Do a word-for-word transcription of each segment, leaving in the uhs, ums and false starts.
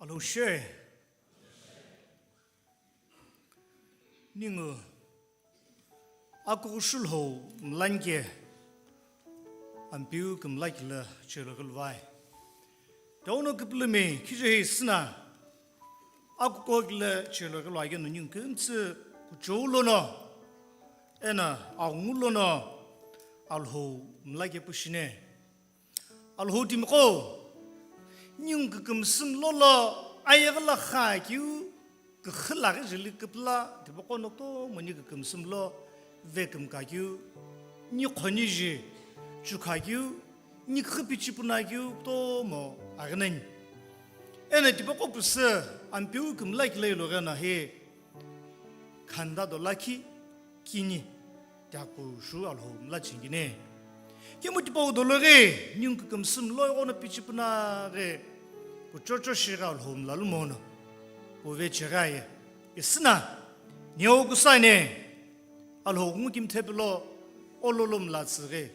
Alhou she. Ningu akughushulhou mlani ke Ampeu kümlakila chelo ghilvai. Tauno kipilimi khije hi sina akuko kile chelo ghilvai keno ningu kümtsü kuchou lono ena aghungu lono Alhou mlake pushine. Alhou timiqo, ningu kükümsü mlolo ayeghi la xakeu, küxü laghi jeli küpüla, tipaqo no kutomo ni kükümsü mlo vekümkakeu, ni khoniji chukakeu, ni küxü pichipunakeu kutomo aghinani. Ena tipaqo pusu Ampeu kümlakila iloghena hi khanda do lakhi kini. Tiaku shu Alhou mla chingine. Kemu tipau dologhi, ningu kükümsü mlo ighono pichipuna ghi kuchocho shighi Alhou mla lumono. Kuve cheghaye. Isina, neo kusane, Alhou ngu kimthepilo, ololo mla tsüghi.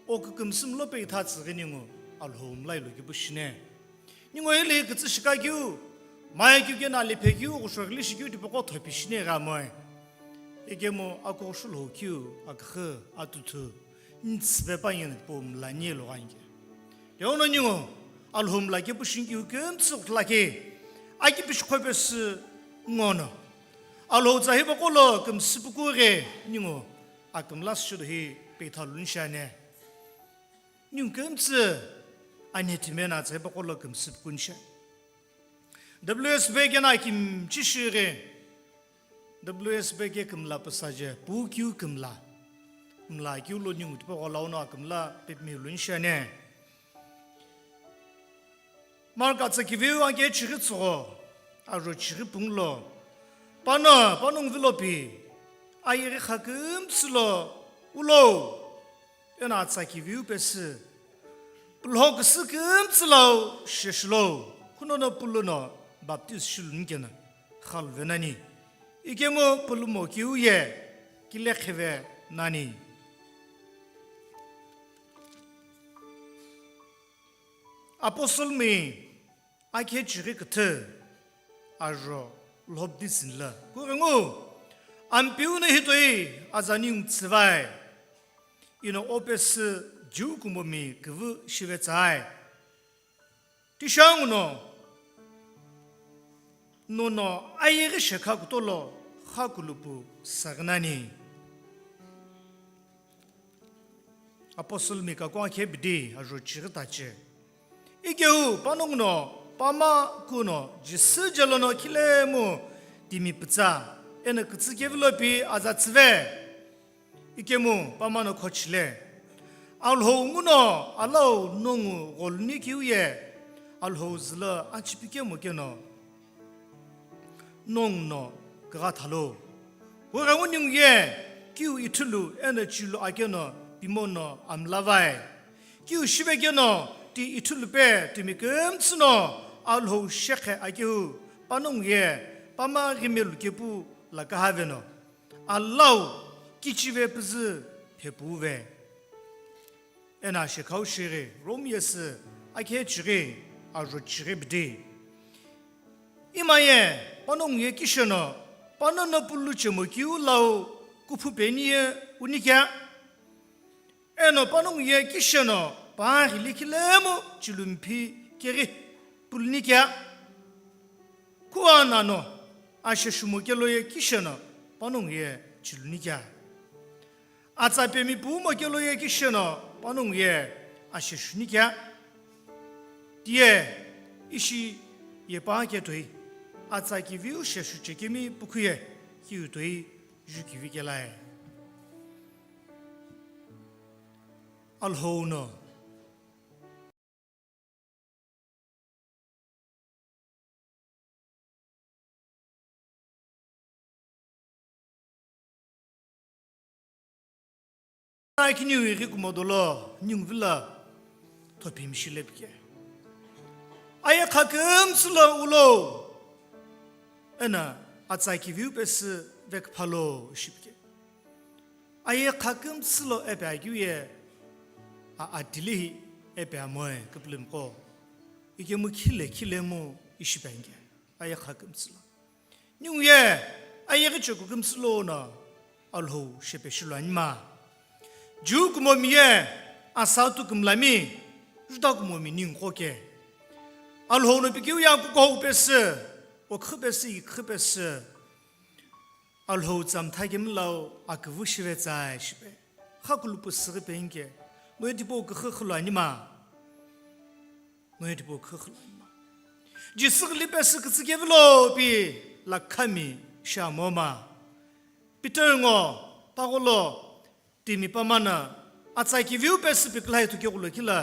O kükümsü mlo peitha tsüghi ningu, Alhou mla ilo kipushine. Ningu hili kütsü shikakeu, maikeu kena liphekeu, ghushoghili shikeu tipaqo thopi shine gha moe. Ikemu akughushulhou keu, aküxü, atuthu, ntsüpe panyeni po mlani lo ghanike. Leono ningu, Alhou mlake pushini keu kümtsü kuthlake, aki pishi khopesü ngono. Alhou tsa hipaqo lo kümsü puku ghe ningu, akümla shudo hi peitha lunishane. Ningu kümtsü ani thimena tsa hipaqo lo kümsü pukunisha. W S B kena kimchi shighi. W S B ke kümla püsaje, pu kiu kümla. Mla kiu lo ningu tipaqo launo akümla pepmi lunishane. Mark atsa kiviu anke chighi tsügho, ajo chighi punglo. Pano, panongu vilo pi, ayeghi kha kümtsü lo, ulo. Eno atsa kiviu pesü, pulho küsü kümtsü lau sheshilo, khunono puluno baptize shiluni keno, khaluve nani. Ikemu pulumo kiu ye, kilekheve nani. Apostle mi akhe chighi küthü ajo lhobdi sinla. Kughengu, Ampeu no hitoi aza ningu tsüvai. Ino opesü Jiu kumbo mi küvü shive tsai. Tishangu no, nono ayeghi shekha kutolo kha kulupu saghinani. Apostle mi kakuwa khe bidi ajo chighi tache. Ikeu panongu no, pama kuno, Jisü jelono khilemu timi pütsa, eno kütsü kevilo pi aza tsüve. Ikemu pama no khochile. Alhou nguno, alau nongu gholuni kiu ye, Alhou zülo achipikemu keno. Nongu no kugha thalo. Kughengu ningu ye, kiu ithulu eno chilu akeno pimo no amlavai. Kiu shive keno ti ithulu pe timi kümtsü no Alhou shekhe akehu panongu ye pama ghimelu kepu lakaha veno. Alau kichive püzü phepuve. Ena shekhau shighi, Rome yesü akhe chighi, ajo chighi bidi. Ima ye, panongu ye kisheno, panono pulu chemo kiu lau kuphu peni ye unikya. Eno panongu ye kisheno, pa ghili khilemu chilumphi keghi puluni kya. Kuana no, ashe shumo kelo ye kisheno, panongu ye chiluni kya. Atsa pemi pumo kelo ye kisheno, panongu ye ashe shuni kya. Tiye, ishi ye pa ke toi, atsa kiviu she shuche kemi pukhu ye, kiu toi, ju kivi kelae. Alhou no. Akiniu ighi kumodo lo, ningu vilo, thopi mishi lepike. Aye kha kümtsü lo ulo, ena atsa kiviu pesü vekphalo shipike. Aye kha kümtsü lo epe akeu ye, a adili hi epe amoe küpülümqo. Ikemu khile khilemu ishi pi ani ke, ayeghi kümtsü lo. Ningu ye ayeghi chekeu kümtsü lono Alhou shepe shilu ani ma. Ju kumomi ye asatu kümlami, Juda kumomi ningu qo ke. Alhou no pikeu ye akukuhou pesü, okhü pesü, ikhü pesü. Alhou tsa mtha kemilau aküvü shive tsa shipe. Xakulupu süghi pe ani ke. No ye tipau küxü xülu ani ma. No ye tipau küxü xülu ani ma. Jisü ghili pesü kütsü kevilo pi lakhami shamo ma. Peter ngo, Pagholo, timi pamana, atsa kiviu pesü pi külai tu keghulo kila.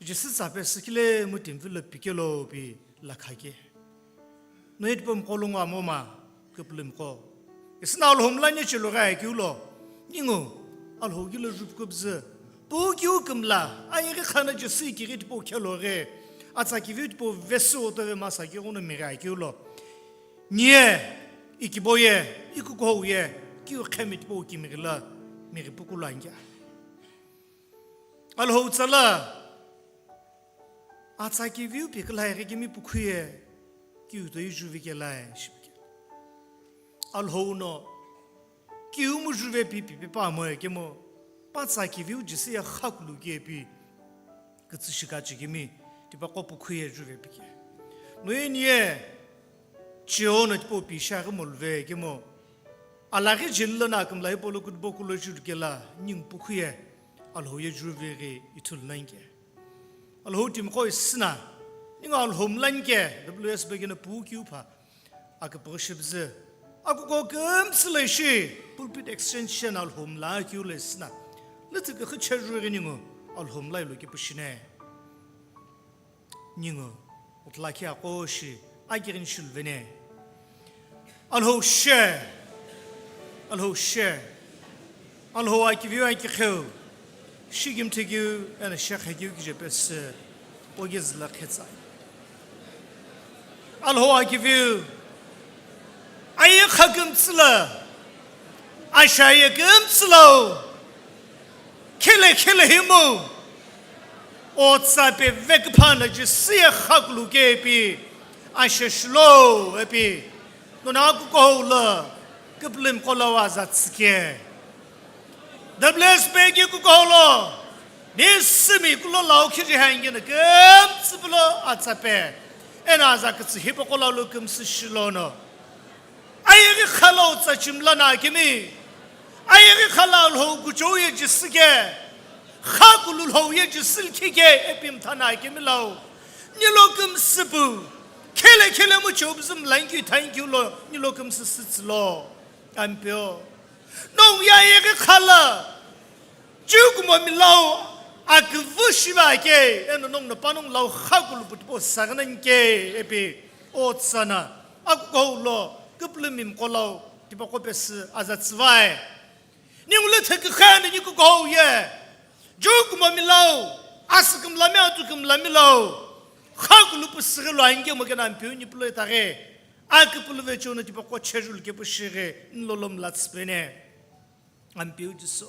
Jisü tsa pesü kile mu timi vilo pi kelo pi lakha ke. No ye tipau mqo lo ngo amo ma, küpülü mqo. Isü na Alhou mla nye chelo ghi akeu lo. Ningu, Alhou ghi lo jupu küpüzü. Pu kiu kümla, ayeghi khana Jisü ikighi tipau khelo ghi. Atsa kiviu tipau vesü otove masa keghuno mighi akeu lo. Ni ye, ikibo ye, ikukuhou ye, kiu khemi tipau kimighi la, mighi pukulu ani ke. Alhou tsa la, atsa kiviu pi külai ghi kemi pukhu ye, kiu toi juvi kelai, shipi ke. Alhou no, kiu mu juve pi pi pi pa mo ye kemo, pa tsa kiviu Jisü ye xakulu ke pi, kütsü shika chekemi, tipaqo pukhu ye juve pi ke. No ye ni ye, cheo no tipau pi shaghi mo luve kemo, alaghi jeli lo na kümla hipau lo kütübo kulo jutu kela, ningu pukhu ye, Alhou ye juve ghi ithulu nani ke. Alhou timi qo isü na, ningu Alhou mla ani ke, W S B keno pu kiu pha, aküpüghü shipüzü. Akukuhou kümtsü lo ishi, pulpit extension Alhou mla kiu lo isü na. Lüthü küxü cheju ghi ningu, Alhou mla ilo kipu shine. Ningu, utla khi aqo shi, akighini shiluvene. Alhou she, Alhou she, Alhou akiviu akikheu, shikimthi keu, eno shekhe keu kije pesü, ogizü la khetsa. Alhou akiviu, ayeghi kümtsü lo, asha ye kümtsü lo, khele khele himu, otsa pe veküphana Jisü ye xakulu ke pi, asha shilo epi, nona kukuhou lo, küpülü mqo lo aza tsü ke. W S B ki kukuhou lo, ni sümi kulo lau khiri hangi no kümtsü pulo atsa pe, eno aza kütsü hipaqo lau lo kümsü shilono. Ayeghi khala otsa chimla na kemi. Ayeghi khala Alhou kuchou ye Jisü ke. Xakulu Alhou ye Jisü likhi ke epi mtha na kemi lau. Nilo kümsü pu. Khele khele mu cheu bzüm thank you, thank you lo. Nilo kümsü sütsü lo. Ampeu. Nongu ye ayeghi khala. Ju kumomi lau aküvü shiva ke. Eno nongu no panongu lau xakulu pu tipau saghi nani ke epi. Otsa na, akukuhou lo, küpülü mimqo lau, tipaqo pesü aza tsüvai. Ningu lüthü küxü eno ni kukuhou ye, ju kumomi lau, asü kümlami atu kümlami lau, xakulu pu süghi lo ani ke mo keno Ampeu ni pulo itaghi, aküpülü vecheo no tipaqo cheju lo kepu shighi, nilo lo mla tsüpene. Ampeu Jisü.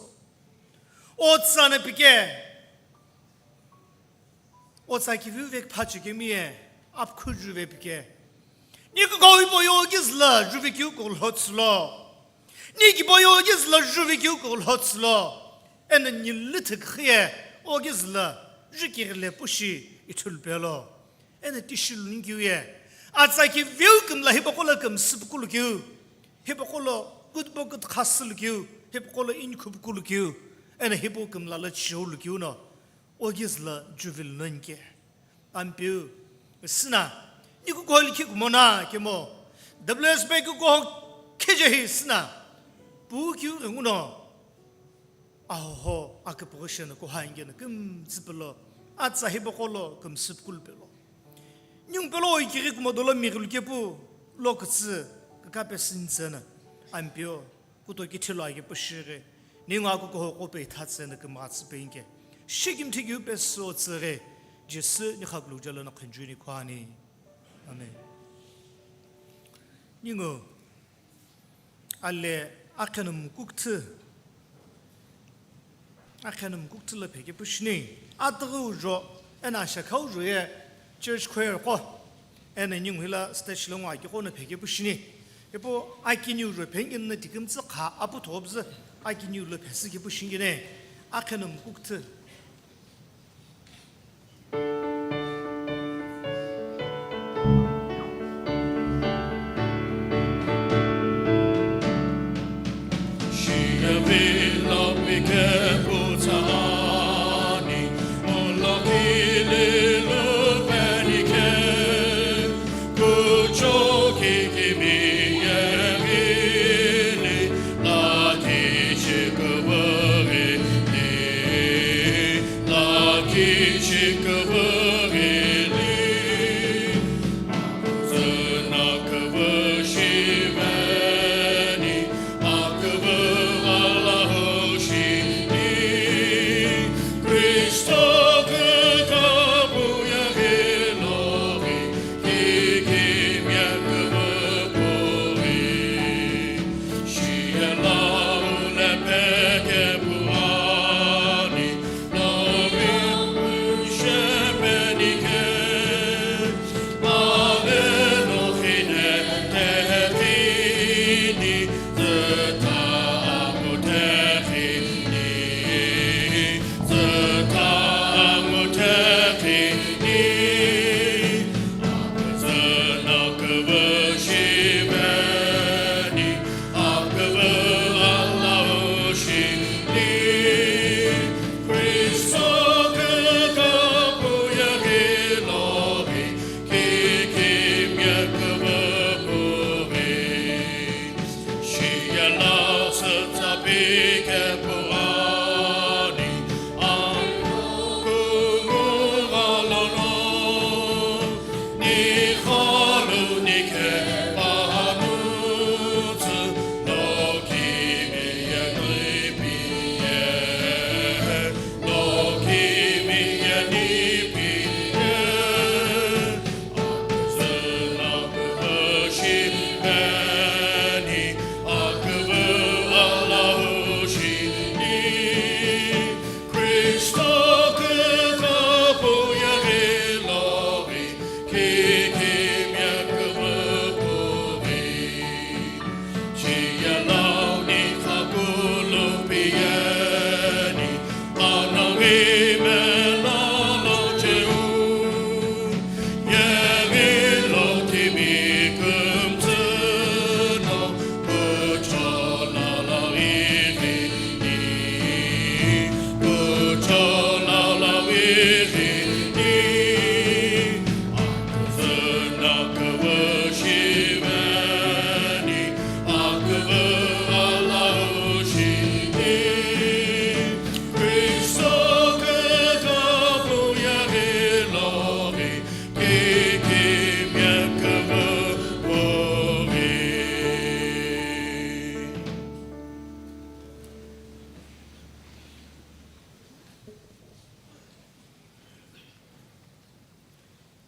Otsa na pi ke. Otsa kiviu veküpha chekemi ye, apkhu juve pi ke. Ni kukuhou hipau ye ogizü lo juve keu kulhotsü lo. Ni kibo ye ogizü lo juve keu kulhotsü lo. Eno ni lüthü küxü ye, ogizü lo, ju kighile pushi ithulu pelo. Eno tishi luni keu ye. Atsa kiviu kümla hipaqo lo kümsü pukulu keu. Hipaqo lo kütübo kütükha sülukeu, hipaqo lo inikhu pukulu keu, eno hipau kümla lo chiulu keu no, ogizü lo juve lo nani ke. Ampeu, süna, ni kukuhou likhi kumo na kemo, W S B kukuhou khije hi süna, pu keu ghenguno, ahoho, aküpüghü sheno kuhou ani ke no kümtsü pulo, atsa hipaqo lo kümsü pukulu pelo. Ningu pelo ikighi kumo dolo mighilu kepu lo kütsü kükapesü ntsena. Ampeu, kuto kithi lo akepu shighi. Ningu akukuhou qo pe ithatsena kümgha tsüpe ani ke. Shikimthi keu pesü otsüghi. Jisü ni xakulu jalo no khunjuni kuani. Amen. Ningu Ale akhenhemkukthü, akhenhemkukthü lo phekepu shini, atüghüu jo, eno ashakha ujo ye church choir qo, Eno ninguno stage lo ngo aki qo no pheke pu shini. Ipu akiniu ro phengino tikimtsi kha apu thopzü akiniu lo phesü ki pu shingine. Akheno mukukthü.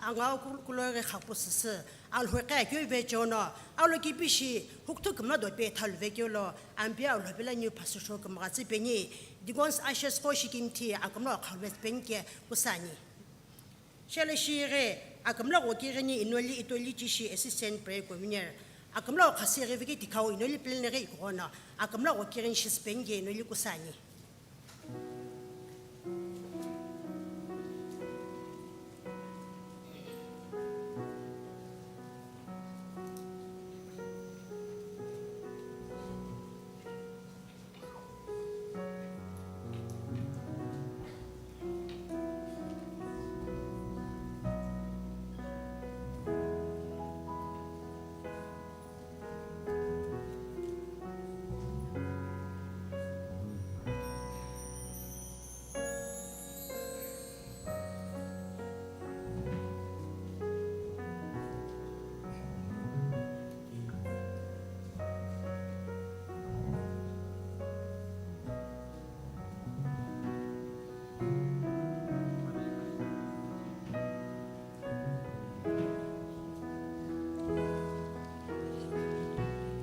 Angau kul-, kuloi ghi khapu süsü, Alhou qi akeu vecheono, alokipi shi hukuthu kümla dophe thalu vekeulo, Ampeu Alhou pelo niu phasüsho kümgha tsü peni, Deacons Ushers qo shikimthi akümla khalu vetsü peni ke kusani. Shelo shighi, akümla ghokighini Inoli Itoli Chishi Assistant Prayer Convener, akümla khasi ghi viki tikhau Inoli plenary ighono, akümla ghokighini shisü peni ke Inoli kusani.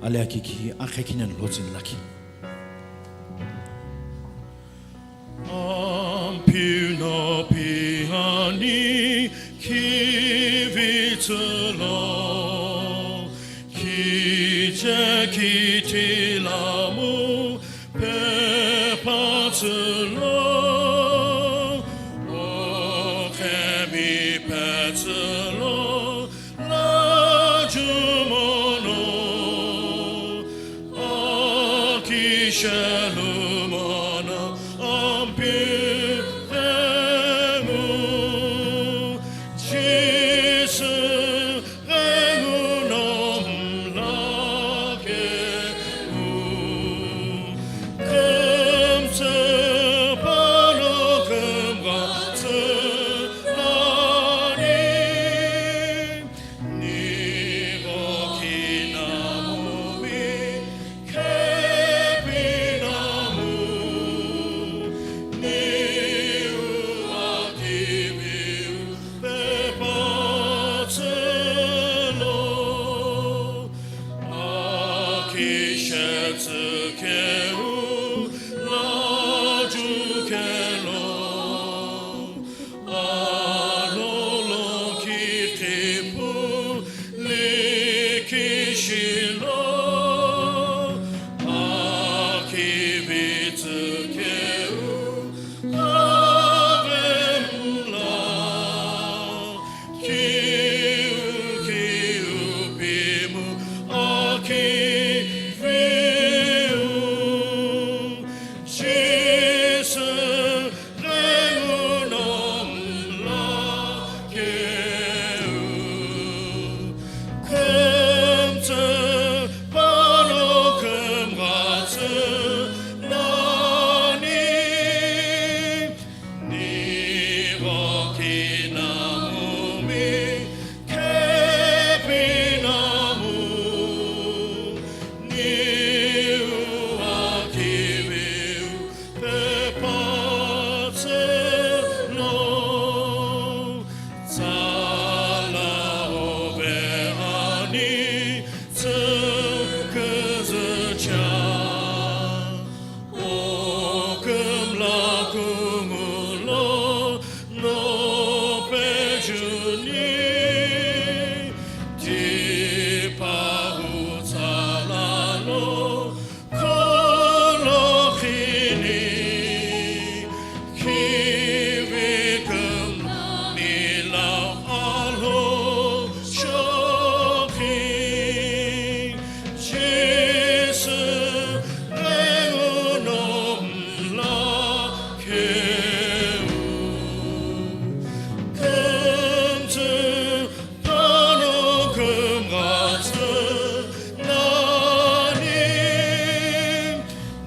Alea kiki akhe kinen lotsün lakhi. Ampeu no piani kivitsü Shalom ana ampiremu, Jisü remu nom lakeu, kümtsü pano kümghatsü nani. Niroki namumi kepi namu, niu akiviu pepatsülo, akishetsü keu laju kelo. Alolo ki qhipu likishilo, akivitsü keu avemla, kiu kiu pimu akiviu, Jisü remu nom lakeu, kümtsü pano kümghatsü nani, niroki namumi kepi namu, niu akiviu pepatsülo, tsala ove ani tsüküzücha, okümla kumulo no pejuni, tipahu tsala lo Kolokhini, khivikum milau alo shokhi, Jisü reunom lakeu. Kümtsü Pano kümghatsü nani,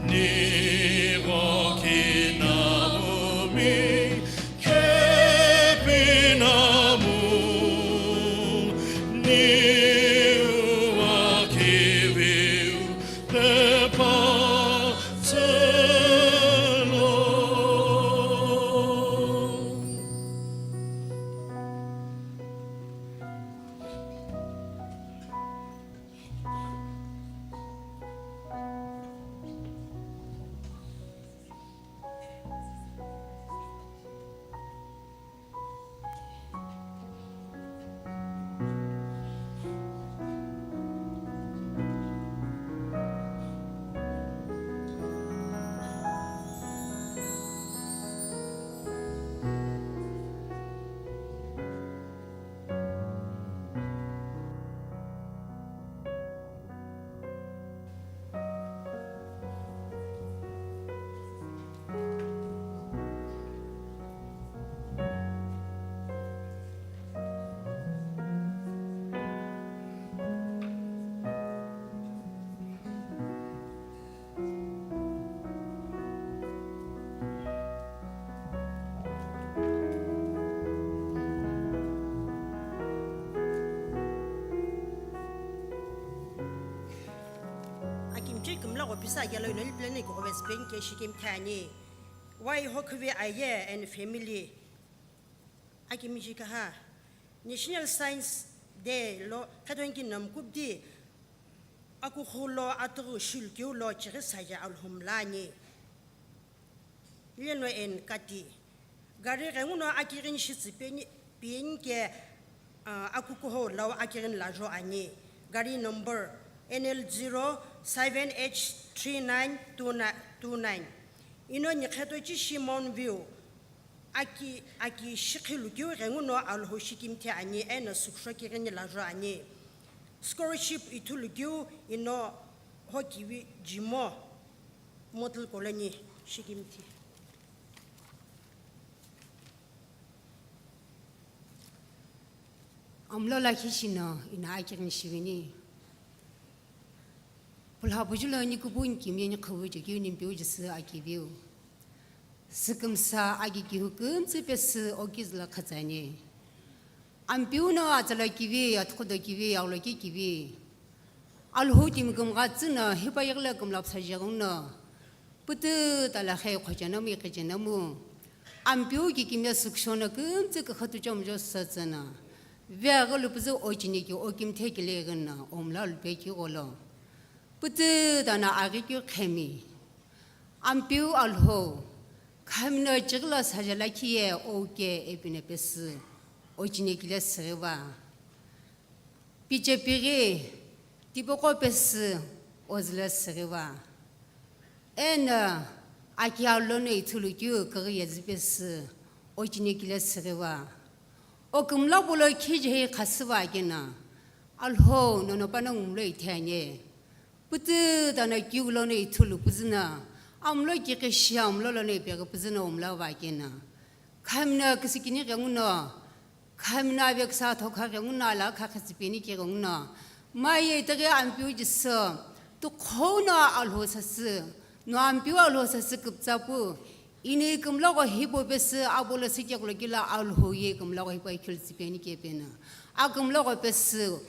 niroki namumi kepi namu, niu akiviu pepatsülo. Akimchi kümla qo pisa agelo ino lipilani kughobe Spain ke shikimthi ani. Wai Hokhivi aye and family. Akimchi kaha National Science Day lo khatonki namkubdi akukhulo atughu shulkeu lo chighi saja alhumlani. Leno en kati. Gari ghenguno akighini shitsü peni, pieni ke, ah, akukuho lau akighini lajo ani. Gari number N L zero seven H three nine two nine. Ino nikhetochi Shimon View. Aki, aki shikhilu keu ghenguno alho shikimthi ani eno suksho kighini lajo ani. Scholarship ithulu keu ino Hokhivi Jimo. Model kolani shikimthi. Amlo lakhi shino ina akirin shivini. Pulha pujulo ni kubu ni kimye ni khubu chekeu ni mpiu jisü akiviu. Sükümsa aki kihu kümtsü pesü okizla khatsani. Ampiu no atsala kivi, athukhudo kivi, auloki kivi. Alhou timi kümgha tsüno, hipa yighle kümlapsa jeghuno. Pütü tala khe khochenomu, iqhechenomu. Ampiu ki kimye sükshono kümtsü kükhatu chomjo sa tsüno. Vegha lupüzü ochini ki okimthe ki leghino, omla lupe ki gholo. Pütü tana aghi keu khemi. Ampiu Alhou, khamino chighilo sajala khiye ouke epine pesü, ochine kile siriva. Piche pighi, tipoko pesü, ozile siriva. Eno, aki alono ithulu keu kaghi yezi pesü, ochine kile siriva. Okümla pulo khijei khasüva kena, Alhou nono pano ngumlo ithanye. Pütü tana kiu lono ithulu püzüno, amlo kiqi shi amlo lono ipeghi püzüno umlo va kena. Khamino kisikini ghenguno, khamino aveksa thokha ghenguno, ala khakhasipeni ki ghenguno. Maye itaghi Ampiu Jisü, tukhouno Alhou sasü, no Ampiu Alhou sasü küptsapu, ini kümlogho hipo pesü, abulo sikeklo kila Alhou ye kümlogho hipo ikhilsipeni kepena. A kümlogho pesü,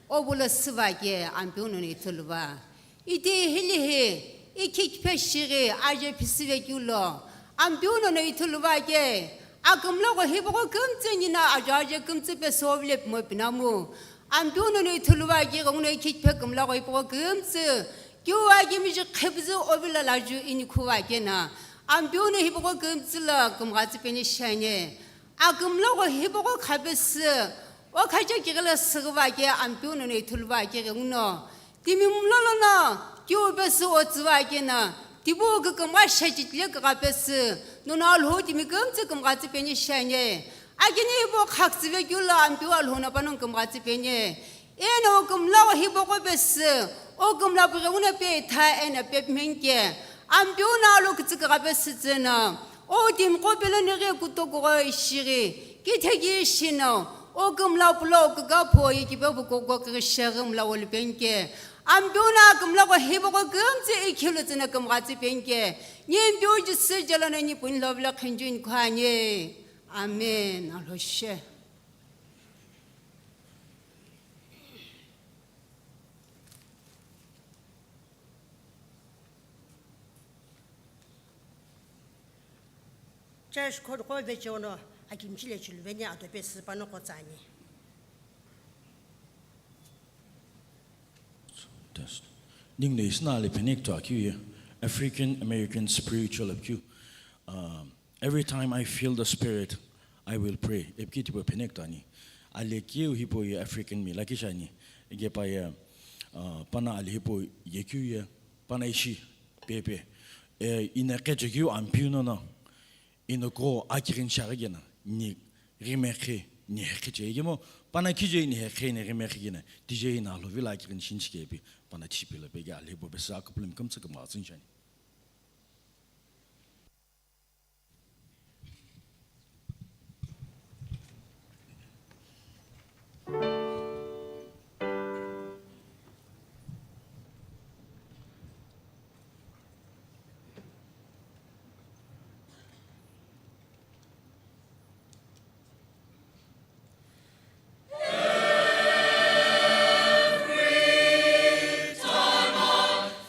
obulo süva ke Ampiu nono ithuluva. Iti hilihi, ikhi kiphe shighi, aje phisüve kiulo. Ampiu nono ithuluva ke, a kümlogho hipogho kümtsü nina ajo aje kümtsü pesü ovile pimo pinamu. Ampiu nono ithuluva ke, ghunguno ikhi kiphe kümlogho hipogho kümtsü. Kiu akimiji khepüzü ovila laju ini khuva kena. Ampiu no hipogho kümtsü lo kümgha tsüpeni shane. Akümlogho hipogho khapesü, okhacha kighilo süghüva ke Ampiu nono ithuluva ke ghenguno. Timi mlolono, kiu pesü otsüva kena, tibu kükümgha shachitile kükapesü, nono Alhou timi kümtsü kümgha tsüpeni shane. Akini hipogho khaktsüve kiulo Ampiu Alhou no pano kümgha tsüpeni. Eno okümlogho hipogho pesü, okümla pughenguno pe tha eno pepmenke. Ampiu no alo kütsü kükapesü tsüno. O timi qo pelo nighi kutokughoi shighi, kitheki shino, o kümla pulo kükapho ye kipepu koko kükisheghi mla wolupenke. Ampiu no kümlogho hipogho kümtsü ikhilu tsüno kümgha tsüpenke. Ni Ampiu Jisü jelo no ni puni lovilo khinjuni khwani. Amen. Alhou she. Church khorokho vecheo no akimchi le chiluveni ado pesü pano qo tsüani. Test. Ningu no isna le phenek to akeu ye African American spiritual apkeu. Um, Every time I feel the Spirit, I will pray. Epikeu tipau phenek to ani. Ali keu hipau ye African mi lakhi shi ani. Ike pa ye, ah, pana ali hipau ye keu ye, pana ishi, pepe. E, ina qeche keu Ampeu nono, ina ko akirin shaghi kena, ni rimekhe, ni hekhe che. Ikemu, pana kije ni hekhe, ni rimekhe kena, tije ina lovila akirin shinchi kepi, pana tishi pila pege ali hipau pesü akupulum kumtsa kumgha tsün shi ani. Every time I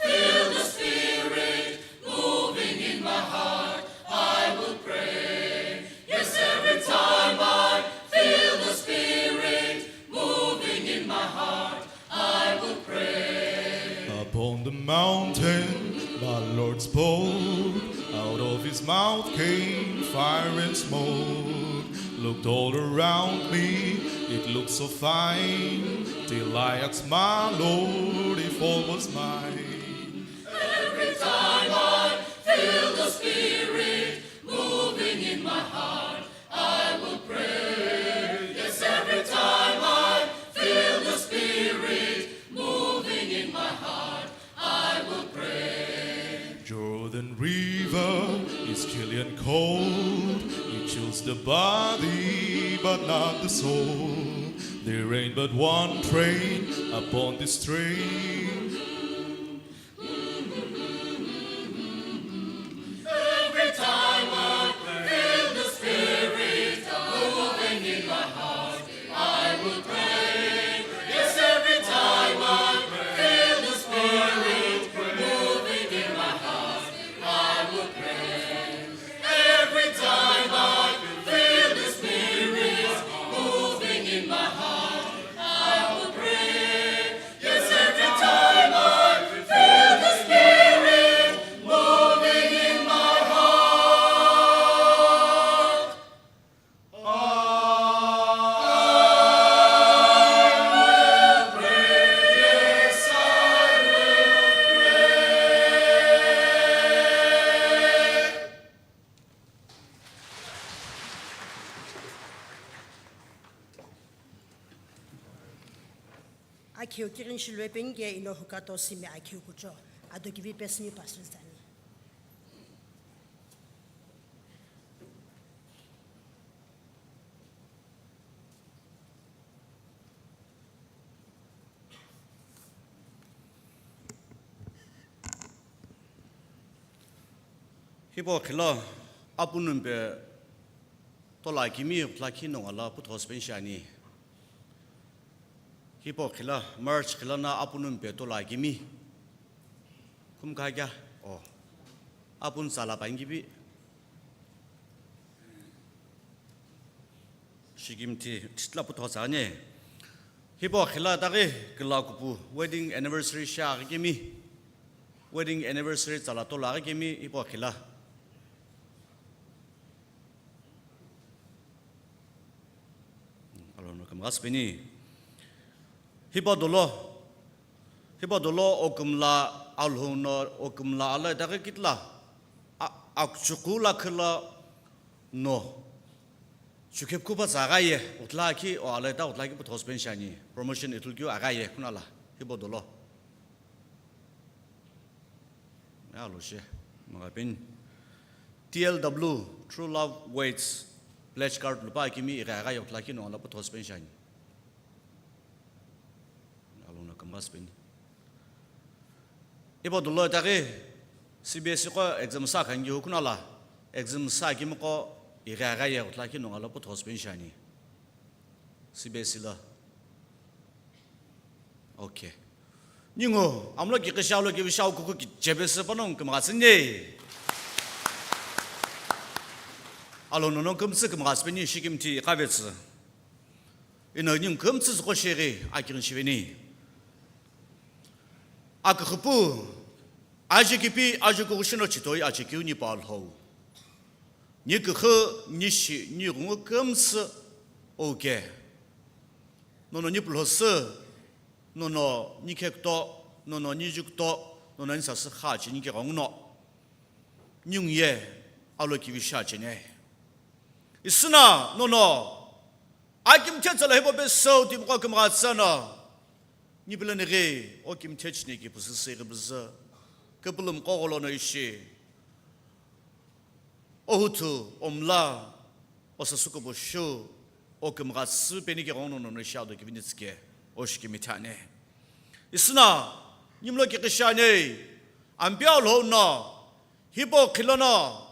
feel the Spirit moving in my heart, I will pray. Yes, every time I feel the Spirit moving in my heart, I will pray. Upon the mountain, my Lord spoke. Out of his mouth came fire and smoke. Looked all around me, it looked so fine, till I asked my Lord if all was mine. Every time I feel the Spirit moving in my heart, I will pray. Yes, every time I feel the Spirit moving in my heart, I will pray. Jordan River is chilly and cold. It chills the body, but not the soul. There ain't but one train upon this train. Every time I feel the Spirit moving in my heart, I will pray. Yes, every time I feel the Spirit moving in my heart, I will pray. Every time I feel the Spirit moving in my heart, I will pray. Yes, every time I feel the Spirit moving in my heart, I will pray. Yes, I will pray. Akhiu kirin shilue peni ke ino hukato simi akhiu kucho. Ado kivi pesini pastor zani. Hipau khila apunumpe tola kimi lakhi nongu la puthos pen shiani. Hipau khila, March khila na apunumpe tola kimi. Khumkha kya? Oh. Apun sala pangibi. Shikimthi thitla puthos ani. Hipau khila taghi kila kupu wedding anniversary sha kimi. Wedding anniversary tsala tola kimi hipau khila. Alono kümgha sipeni. Hipau dolo, hipau dolo okümla alhou no okümla alai taghi kitla. A-, akchuku la khila no. Chukhep kupa tsa agha ye, utla ki, o alai ta utla ki puthos pen shiani. Promotion ithulu keu agha ye, kunala. Hipau dolo. Ya lo she, mga pin. T L W, True Love Waits, pledge card lupa kimi igha igha yokla ki no la puthos pen shiani. Alona kambas pen. Ibo dolo taghi C B S E ko exam sa khangi hukuna la, exam sa kimi ko igha igha yokla ki no la puthos pen shiani. C B S E la. Okay. Ningu, amlo ki kisha lo ki visha kuku ki jebese panong kümghatsü ne. Alo nono kümtsü kümghatsü peni shikimthi kavetsü. Ino ningu kümtsü zuko shiri akirin shiveni. Akhupu, aji kipi, aji kukushino chitoi aji kiu ni palhou. Ni kukhu, ni shi, ni gungu kümtsü oke. Nono ni pulhosü, nono ni khekto, nono ni jukto, nono ni sasü kha chi ni kegong no. Ni ngu ye, alo kivi sha chi ne. Isüna, nono, akimthe tsala hipo be so ti mko kümghatsü no. Ni pila ni ghi, o kimthe chi ni ki pusu se ghi buzu. Kapulum kogolo no ishi. Ohuthu, omla, osasuku bushu, okümghatsü peni kegong nono no shado kivinitsike, oshikimithane. Isüna, nimlo kikishane, ampia lo no, hipo khilono,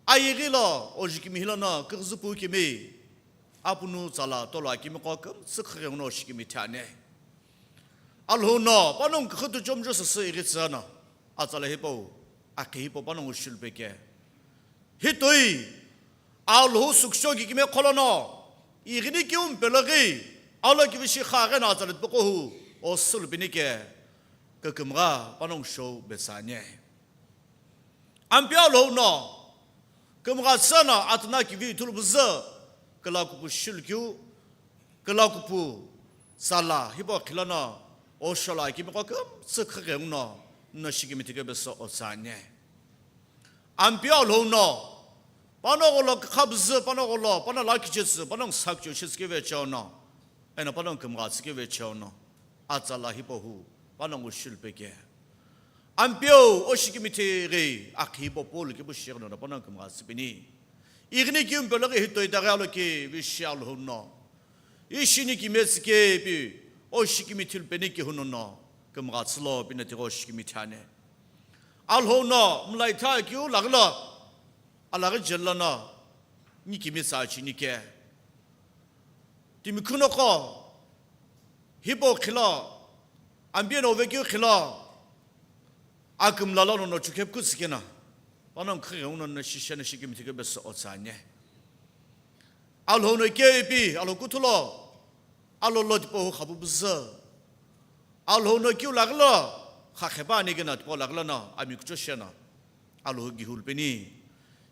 ayighi lo, ojikimi hilono, kighizupu kimi, apunu tsala, tolo akimi ko kümtsü khighengu no oshikimithane. Alhou no, panongu khutu chomjo sasü ighi tsü no, atsala hipau, akhi hipau panongu shulupeke. Hitoi, Alhou suksho ki kime kholono, ighini ki umpelo ghi, alo kivishi kha ghe no atsala tipoko hu, o sulupini ke, kakümgha panongu shou betsane. Ampia lo no, kümghatsü no atuna kivi ithulu buzu, kala kupu shilukeu, kala kupu tsala, hipo khilono, oshola kimi ko kümtsü khighengu no, no shikimithike beso otsane. Ampia lo no, pano golo kha buzu, pano golo, pano la kichetsü, pano sakcho shitsü keve chono, eno pano kümghatsü keve chono, atsala hipo hu, panongu shulupeke. Ampeu, oshikimithi ghi akhi popo lo kepu shi ighono no panongu kümgha tsüpeni. Ighini keu mpelo ghi hitoi daghi alo kevi shi Alhou no. Ishi ni kimetsü kepi oshikimithi lupeni keu no no kümgha tsülo pino tighi oshikimithi ani. Alhou no mlaitha keu laghi lo, alaghi jelo no ni kimetsü cheni ke. Timi khuno qo, hipau khilo, ambiye no vekeu khilo, akümla lono no chukhe pukhu tsükeno, panongu khighenguno no shishe no shikimithi kepe sü otsü ani. Alhou no kepi, Alhou kuthu lo, alo lo tipau hu khapu püzü. Alhou no keu laghi lo, khakhe pa ani keno tipau laghi lono, ami kucho sheno. Alhou gihu lupeni.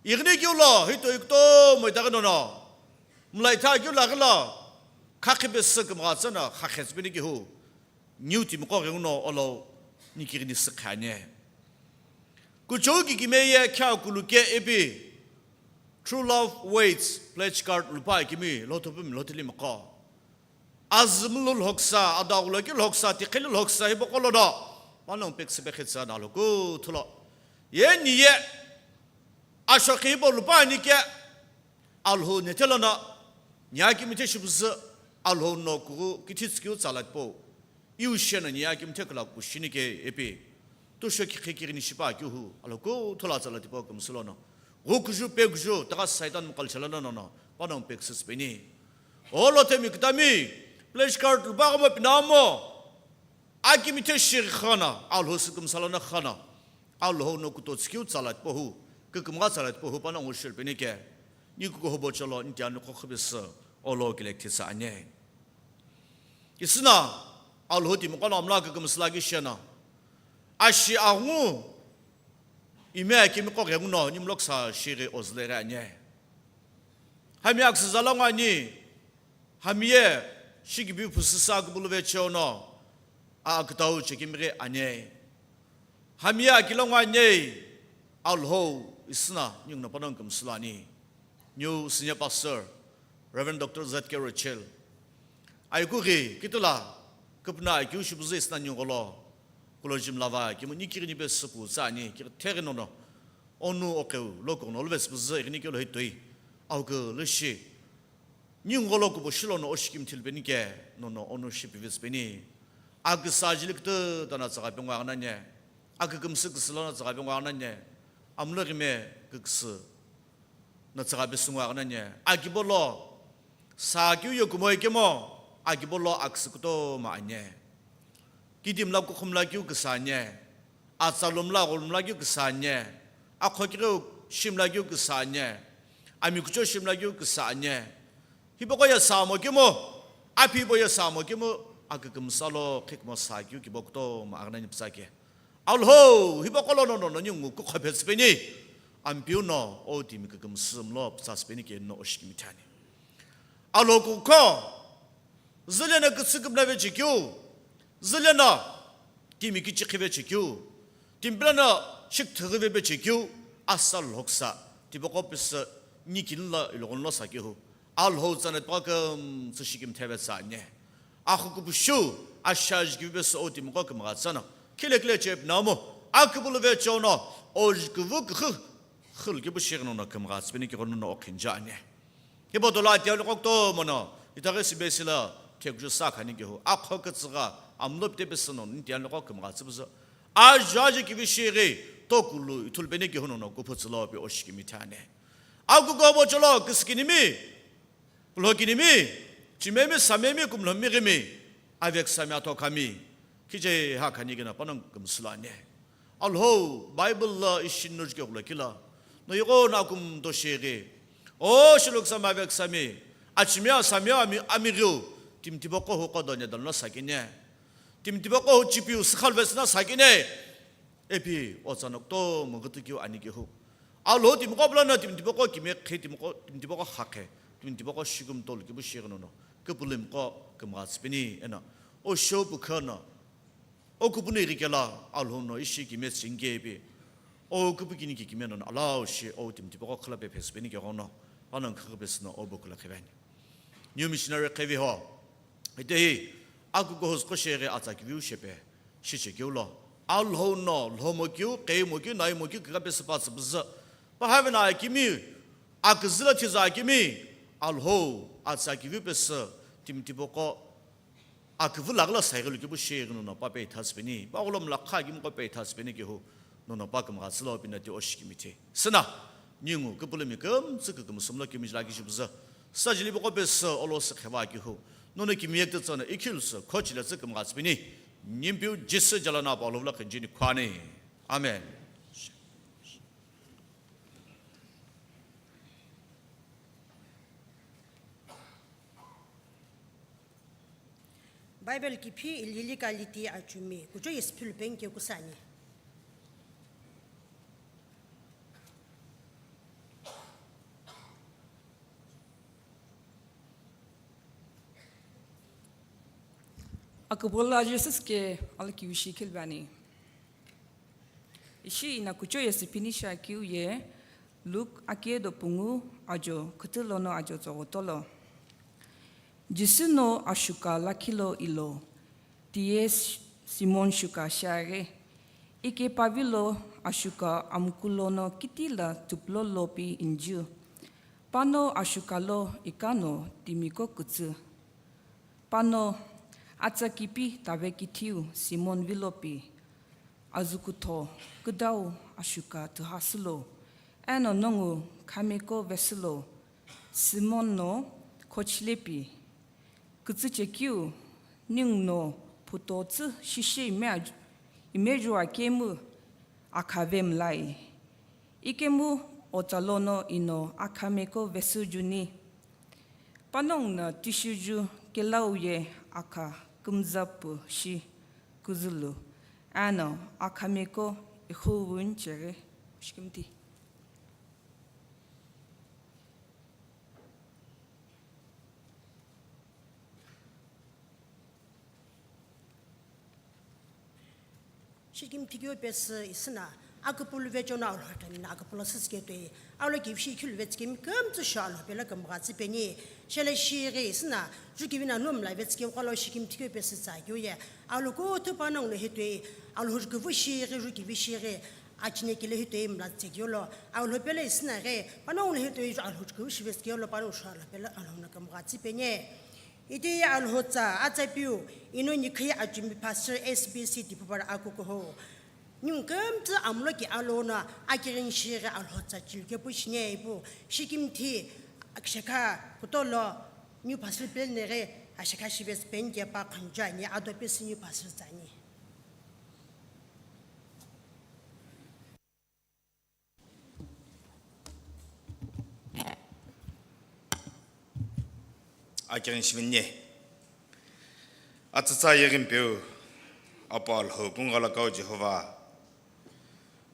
Ighini keu lo, hitoi kutomo itaghi nono. Mlaitha keu laghi lo, khakhe pesü kümgha tsüno, khakhe tsüpeni gihu. Niu timiqo ghenguno olo, ni kighini sükhe ani. Kuchou ki kime ye khea kulu ke epi. True love waits, pledge card lupa kimi, lotopumi, lotilimiqo. Azü mlu lhoksa, adaghula keu lhoksa, tiqheli lhoksa, hipaqo lono. Panongu peküsü pekhe tsü no Alhou kuthu lo. Ye ni ye, ashokhi hipau lupa ani ke, Alhou nethe lono, ni akimithi shi püzü, Alhou no kughu kithi tsükeu tsala tipau. Iu sheno ni akimithi kula kushini ke epi. Tusho kikhi kighini shipa keu hu, Alhou kuthu lo tsala tipau kümsü lono. Ghukuju, pekuju, taga Saitan mqal chela lono no, panongu peküsü tsüpeni. Olo temi kütami, pledge card lupa ghomo pinamo, akimithi shi ghi khana, Alhou sü kümsü lono khana, Alhou no kuto tsükeu tsala tipau hu, kükümgha tsala tipau hu, panongu shi lupeni ke, ni kukuho bo chelo, ni tiani qo khupesü, olo kilekthi tsü ani. Isüna, Alhou timiqo no mla kükümsü lakhi sheno. Ashi angu, ime akimiqo ghenguno, ni mloksa shighi ozüle ghi ani. Hami aksüza lo ngo ani, hami ye, shikibi phusüsa kübulu vecheo no, a akütau chekimi ghi ani. Hami ye akilo ngo ani, Alhou isüna, ninguno panongu kümsü lo ani. New senior pastor, Reverend Doctor Z K Rochelle. Ayiku ghi, kitila, küpuna ayiku shi püzü isüna ningu lo, kulo jimlava, kimu ni kighini pesü pu tsü ani, kighi theghi nono, onu oqeu, lo kono, lo vesü püzü, ighini keu lo hitoi, aukeu, lo shi. Ningu lo kubo shi lono oshikimithi lupeni ke, nono onu shi pivitsü peni. Aküsa jili kütü tana tsaka pengu agna nye. Akükümsü küsü lono tsaka pengu agna nye. Amlo ghime küküsü na tsaka pesu ngu agna nye. Akibo lo, sa keu ye kumo ikemo, akibo lo aküsü kutomo ani. Kidim la kukhum la keu küsa ani. Atsa lum la ghulum la keu küsa ani. Akho keu shim la keu küsa ani. Ami kucho shim la keu küsa ani. Hipaqo ye sa mo kemo, aphi bo ye sa mo kemo, akükümsü lo khikmo sa keu kibo kutomo agna ni püsa ke. Alhou, hipaqo lono nono ningu kukho phetsü peni. Ampeu no, o timi kükümsü mlo pütsasü peni ke no oshikimithi ani. Alhou kukho, züle no kütsü kümla vechekeu, züle no timi kichikhi vechekeu, timi pila no shikthighi vechekeu, asa lhoksa, tipaqo pesü, ni kinila ilogon lo sa keu hu. Alhou tsana tipaqo kümtsü shikimthi vetsü ani. Axu küpushu, ashaji kivi pesü o timiqo kümgha tsüno. Khile khile chep namo, akübulu vecheo no, o jikuvu küxü, khil kipu shighi nono kümgha tsüpeni kighono no okhinja ani. Hipau tolo atiya loko kutomo no, itaghi sibesila, thekju sa khani keu hu, akho kütsügha, amlo pite pesü no, nitiya loko kümgha tsüpüzü. Ajaji kivi shighi, tokulu ithulu peni keu hu nono kuphu tsülo pi oshikimithi ani. Akuko bo cholo, küsükinimi, Kulhokinimi, chimemi, samemi, kumlhomighimi, aveksami, athokhami, khije hakhani kena panongu kümsü lo ani. Alhou, Bible lo ishi no jukeghulo kila, no ighono akumto shighi. O shiluküsami, aveksami, achimiu, asamiu, ami, amighiu, timi tipaqo hu qo doni doni lo sakini. Timi tipaqo hu chipiu, sükhalu vesü no sakini. Epi otsa no kutomo ghütü keu ani keu hu. Alhou timiqo pülono timi tipaqo kime qhi timiqo, timi tipaqo khakhe, timi tipaqo shikumtolu kipu shighi nono, küpülümiqo kümgha tsüpeni eno, o show pükhono, o küpüno ighi kelo, Alhou no ishi kime tsüngikepi, o küpükini ki kime nono alao shi, o timi tipaqo khüla pephesü peni keghono, panongu khüghi pesü no o bukula kheveni. New missionary qhevi ho. Itehi, akuko hu züqo shighi atsa kiviu shepe, shiche keu lo, Alhou no lhomo keu, qeimo keu, naimo keu, kika pesü pa tsüpüzü. Pahavena akimi, aküzü la thiza akimi, Alhou, atsa kivi pesü, timi tipaqo, aküvü laghi la saighi lu kipu shi ighi nono pa peitha tsüpeni, pa gholo mla kha kimiqo peitha tsüpeni kehu, nono pa kümgha tsülo pina ti oshikimithi. Sina, ningu, küpülümi kümtsü kükümsü mlo kimi jila kishipüzü, sa jili paqo pesü, olo sü kheva kehu, nono kimi yekütü tsüno, ikhilu sü, khochile tsü kümgha tsüpeni, Nimpiu Jisü jalana pa Alhou la khenjini khwani. Amen. Bible kiphi ilili kaliti achumi, kucho yesiphilu penke kusani. Akübula Jesus ke alkiu shi khilbani. Ishi ina kucho yesipini shi akeu ye, Luke akedo pungu ajo, khutu lono ajo tsogho tolo. Jisü no ashuka lakhi lo ilo, tiye Simon shuka shiaghi, ike pavilo ashuka amuku lono kiti la tuplo lopi inju. Pano ashuka lo ikano timiko kütsü. Pano atsa kipi tave kithiu Simon vilopi. Azükutho küdau ashuka tühasülo, eno nongu khameko vesülo, Simon no khochilepi, kütsüchekeu, ningu no phutotsü shishe ime aj-, imejua kemu akhave mlai. Ikemu otsalono ino akhameko vesü juni. Panongu no tishuju kelau ye akha kümza pu shi kuzulu, eno akhameko ikhuvun chere shikimti. Shikimthi keu pesü isüna, aküpulu vecho no Alhou tami na aküpulu süsü ketoi, Alhou kivi shi ikhilu vetsü kemi kümtsü sho Alhou pelo kümgha tsüpeni, shele shighi isüna, ju kivi na numla vetsü keu kalo shikimthi keu pesü tsa keu ye, Alhou kuthu panongu no hitoi, Alhou ju kivi shighi, ju kivi shighi, achine kile hitoi mla tse keu lo, Alhou pelo isüna ghi, panongu no hitoi ju Alhou ju kivi shi vetsü keu lo, panongu sho Alhou pelo Alhou no kümgha tsüpeni. Iti Alhou tsa atsa piu, ino nikhi achumi Pastor S B C Dipupar akukuho. Ningu kümtsü amulo ki alono akirin shighi Alhou tsa chilu kepu shine ipu, shikimthi akshekha kutolo new pastor pelo nere ashekha shivetsü penke pa khunju ani ado pesü new pastor tsani. Akirin shivinye. Atsatsa yeghimi peu, Apo Alhou kungala kau Jehova.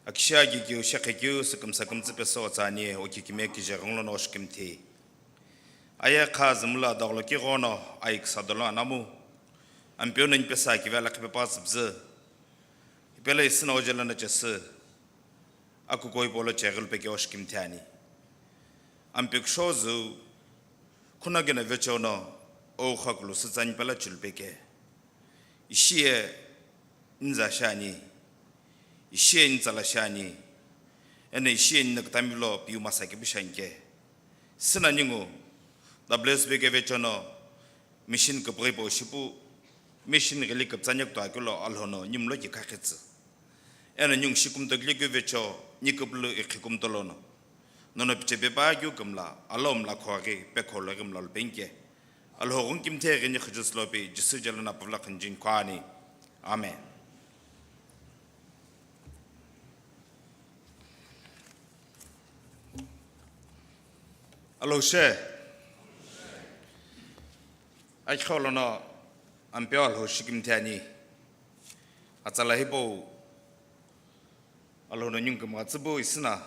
Akisha gikeu, shekhe keu, sükümsa kümtsü pesü otsani, okikime kije ghonglo no oshikimthi. Aye kha zümula daglo kighono, ayi kisa dolo anamu. Ampeu no nipesa kive alakhipe pa tsübzü. Ipela isüna ojela na chesü. Akukoi polo cheghilu peke oshikimthi ani. Ampeu kusho zü, khuna kena vecho no, oukha kulu sütsani pela chilu peke. Ishiye nza shani, ishiye nza la shani, eno ishiye nina kutami lo piu masa kipu shanke. Sina ningu, W S B ke vecho no, mission kupughi po shipu, mission ghili kuptsanya kutuakelo Alhou no nimlo ki kakhetsü. Eno ningu shikumto kile keu vecho, ni kupulu ikhikumto lono. Nono piche pepa keu kümla, alo mla khoghi, pe kholo ghi mla lupenke. Alhou ghun kimthe ghi ni khujus lopi, Jisü jelo na pavla khunjin khwani. Amen. Alhou she. Akhi kholo no ampeu Alhou shikimthi ani. Atsala hipau Alhou no ningu kümgha tsüpu isüna.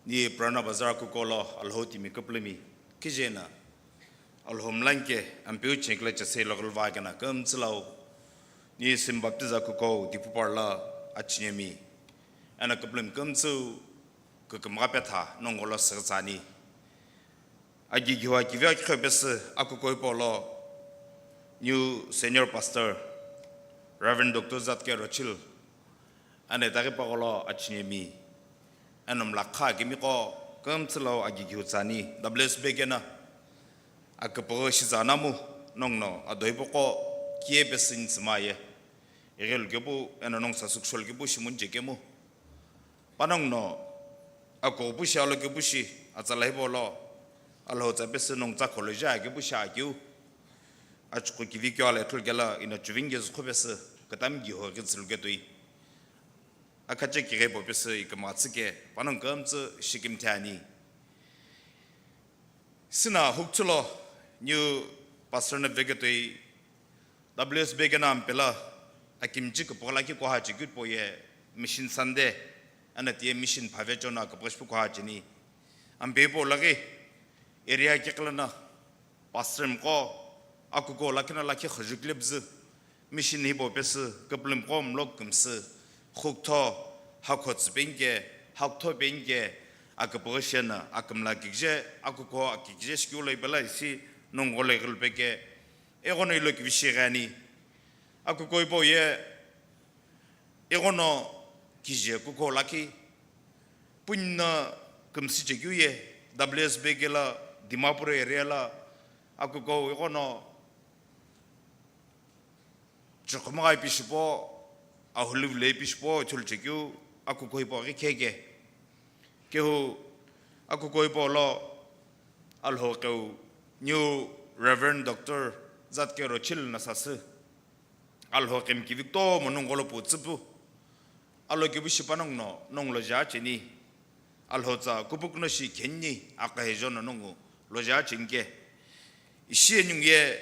Ni Purana Bazar kukolo Alhou timi kupulumi. Kijena. Alhou mlanke ampeu chekle chesei lo gulva kena kümtsülau. Ni sim baptiza kukou Dipupar la achinemi. Ena kupulumi kümtsü kükümgha petha nongolo sürütsani. Agi giwa kivi akikho pesü akukoi polo new senior pastor Reverend Doctor Zatke Rochil, ane taghi pagholo achinemi, eno mlakha kemiqo kümtsülo agighiu tsani, W S B kena, aküpüghü shizanamu, nongno adoipoqo kie pesin tsümaye, ighilu kepu, eno nong sasükshol kepu shimun jekemu. Panongno, akopushi, alokepushi, atsala hipau lo, Alhou tsa pesü nong tsa kholoja akepushi akeu. Achuqu kivi keu ala ithulu kela ina chuvinge zukhu pesü, katam giho ghi tsülu ketui. Akhache kighe po pesü iküma tsüke, panong kümtsü shikim thani. Sina hukchulo, new pastor na veketui, W S B kena ampela, akimchi kupughala ki kuha chikut po ye Mission Sunday, ana tiye mission phave chona kupughashi kuha chini. Ampe po lagi, area kekla na, pastor mko, akuko lakina laki khajuk lebzu, mission hipo pesü, kupulum ko mlok kumsü, huktho, hakho tsüpenke, haktho penke, akupughi shena, akumla kikje, akuko akikje shikiu lo ipela isi, nongole gulpeke, eghono ilo kivishi gani. Akuko ipo ye, eghono kije kuko laki, punna kumsi chekiu ye, W S B kela, Dimapur area la, akuko eghono, Chukhumagha ipi shipo, ahulivule ipi shipo, ithulu chekeu, akuko ipo ghi kheke. Kehu, akuko ipo lo, Alhou keu, new Reverend Doctor Zatke Rochil na sasü. Alhou kemi kivi kutomo nongolo pu tsüpu. Alokepushi panongno, nonglo ja cheni. Alhou tsa kupukno shi khenni, akahejono nongu, loja chenke. Ishi enyung ye,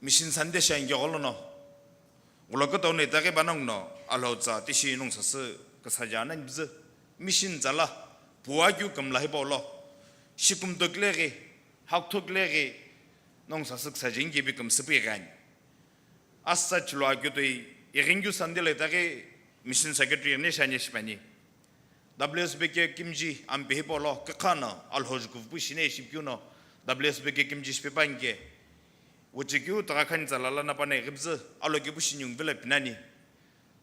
Mission Sunday shange gholono. Ghulo kutomo itaghi panongno, Alhou tsa tishi nong sasü kasaja nani bzü. Mission tsala, puwa keu kumla hipau lo. Shikumtok leghi, hakthok leghi, nong sasü kasaja inge bi kumsüpui gani. Asa chilo akeu toi, ighinkeu Sunday lo itaghi Mission Secretary ne shani shipani. W S B ke kimji ampe hipau lo, kakhana, Alhou jukuvupu shine shipikeu no, W S B ke kimji shipepanke. Wuchekeu Uttarakhand tsa lala napane ghibzü, alokepu shinyung vela pinani.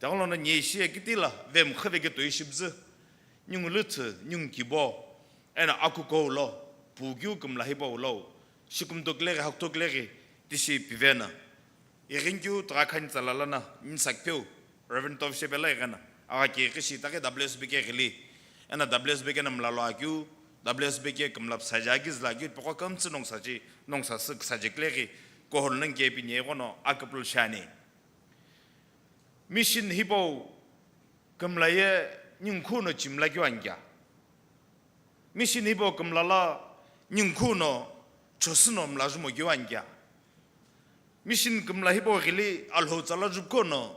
Tagolono nye ishi ekitila, vem khave ke toi shibzü. Nyung lüthü, nyung kibo, ena akuko lo, pukeu kumla hipau lo, shikumtok leghi, hakthok leghi, tishi pivena. Ighinkeu Uttarakhand tsa lala na, nyi sakpeu, Reverend Tov Shepela ighena, agha ke kishi itaghi W S B ke ghili, ena W S B ke na mlalo akeu, W S B ke kumla psaja kizla akeu, poko kümtsü nong saji, nong sasü kasaji kleghi, kohol nang ke pi nye ghono, akupul shani. Mission hipau kumla ye nyungkhu no chimla keu ankya. Mission hipau kumla la nyungkhu no chosü no mla jumo keu ankya. Mission kumla hipau ghili Alhou tsa la jupkho no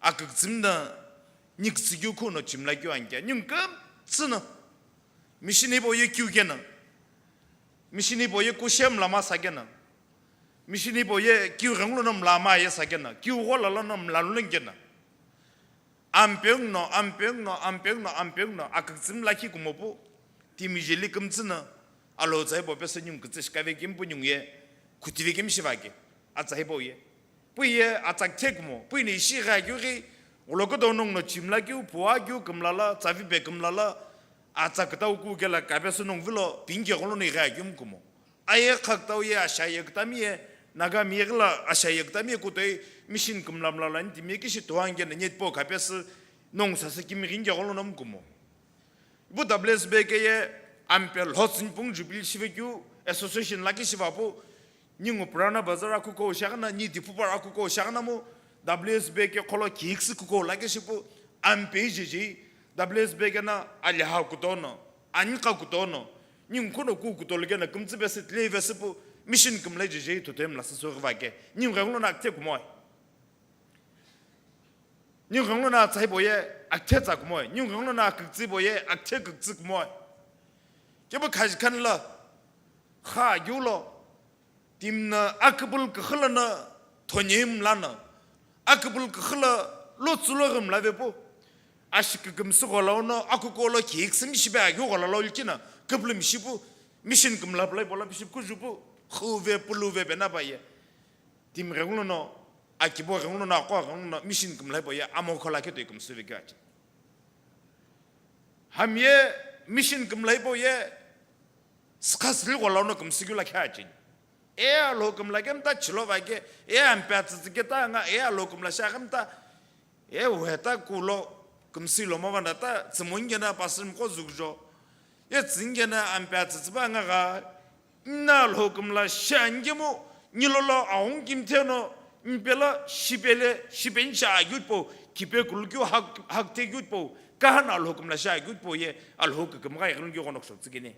aküktsüm na nyiktsü keu kho no chimla keu ankya. Nyung kümtsü no. Mission hipau ye keu kena. Mission hipau ye kushe mla ma sa kena. Mission hipau ye keu ghenglo no mla ma ye sa kena. Keu ghola la no mla luleng kena. Ampeng no, ampeng no, ampeng no, ampeng no, aküktsüm lakhi kumopu, timi jeli kümtsü no, Alhou tsa hipau pesü nyung kütsü shikave kempu nyung ye, khutive kemi shivake, atsa hipau ye. Pu ye, atsa kuthe kumo, pu ni ishi gha keu ghi, ghulo kutomo nongno chimla keu, puwa keu kumla la, tsavi pe kumla la, atsa kutau ku kela kapesü nong vilo, pinke gholo ni gha keu kumo. Aye khakütau ye asha ye kütami ye, Nagami ye ghila asha ye kütami ye kutoi mission kümla mla la nitimi ye kishi tuange na nyetpo khapesü nong sasü kimi ghinge gholo nom kumo. Ipu W S B ke ye ampe lhotsün pung jubilee shive keu association lakhi shivapu, ningu Purana Bazar akuko shagana, ni Dipupar akuko shagana mu, W S B ke kholo kiiksi kuko lakhi shipu, ampe jeje, W S B ke na aliha kutono. Ani kha kutono, ningu khuno ku kutolo kena kümtsü pesü tile pesü pu, mission kümla jeje ithutoi mla sasü ghivake, ningu ghenglo na akithe kumoe. Ningu ghenglo na tsai poye, akithe tsa kumoe. Ningu ghenglo na küktsü poye, akithe küktsü kumoe. Kepu khaji khan la, kha gyulo, Timi na aküpül küxü lono thonyi mlano, aküpül küxü lo lotsu lo ghü mlavepu, ashi kükümsü gholauno aküko lo kiksü mishipe akeu gholalo likina küpülü mishipu, mission kümla pülai pola mishipu kujupu, khuve puluve pe na paye. Timi ghenglono akibo ghenguno, aqo ghenguno mission kümla hipau ye amokho lakhi toi kümsüve keu achi. Hami ye mission kümla hipau ye sükha sili ghola no kümsü keu lakhi achi. E Alhou kümla kemta chilo va ke, e ampe atsütsü ke ta nga, e Alhou kümla sha kemta, e uhe ta kulo kümsü lo mo vana ta, tsümungena pastor mko zukjo. E tsingena ampe atsütsü ba nga ga, na Alhou kümla sha ngemu, nilolo aung kimthe no, mpela shipele, shipen sha agyut po, kipe kulukyu hak, hakte gyut po, kahana Alhou kümla sha agyut po ye, Alhou küküm ga ikhilun gyu gonok shok tsikene.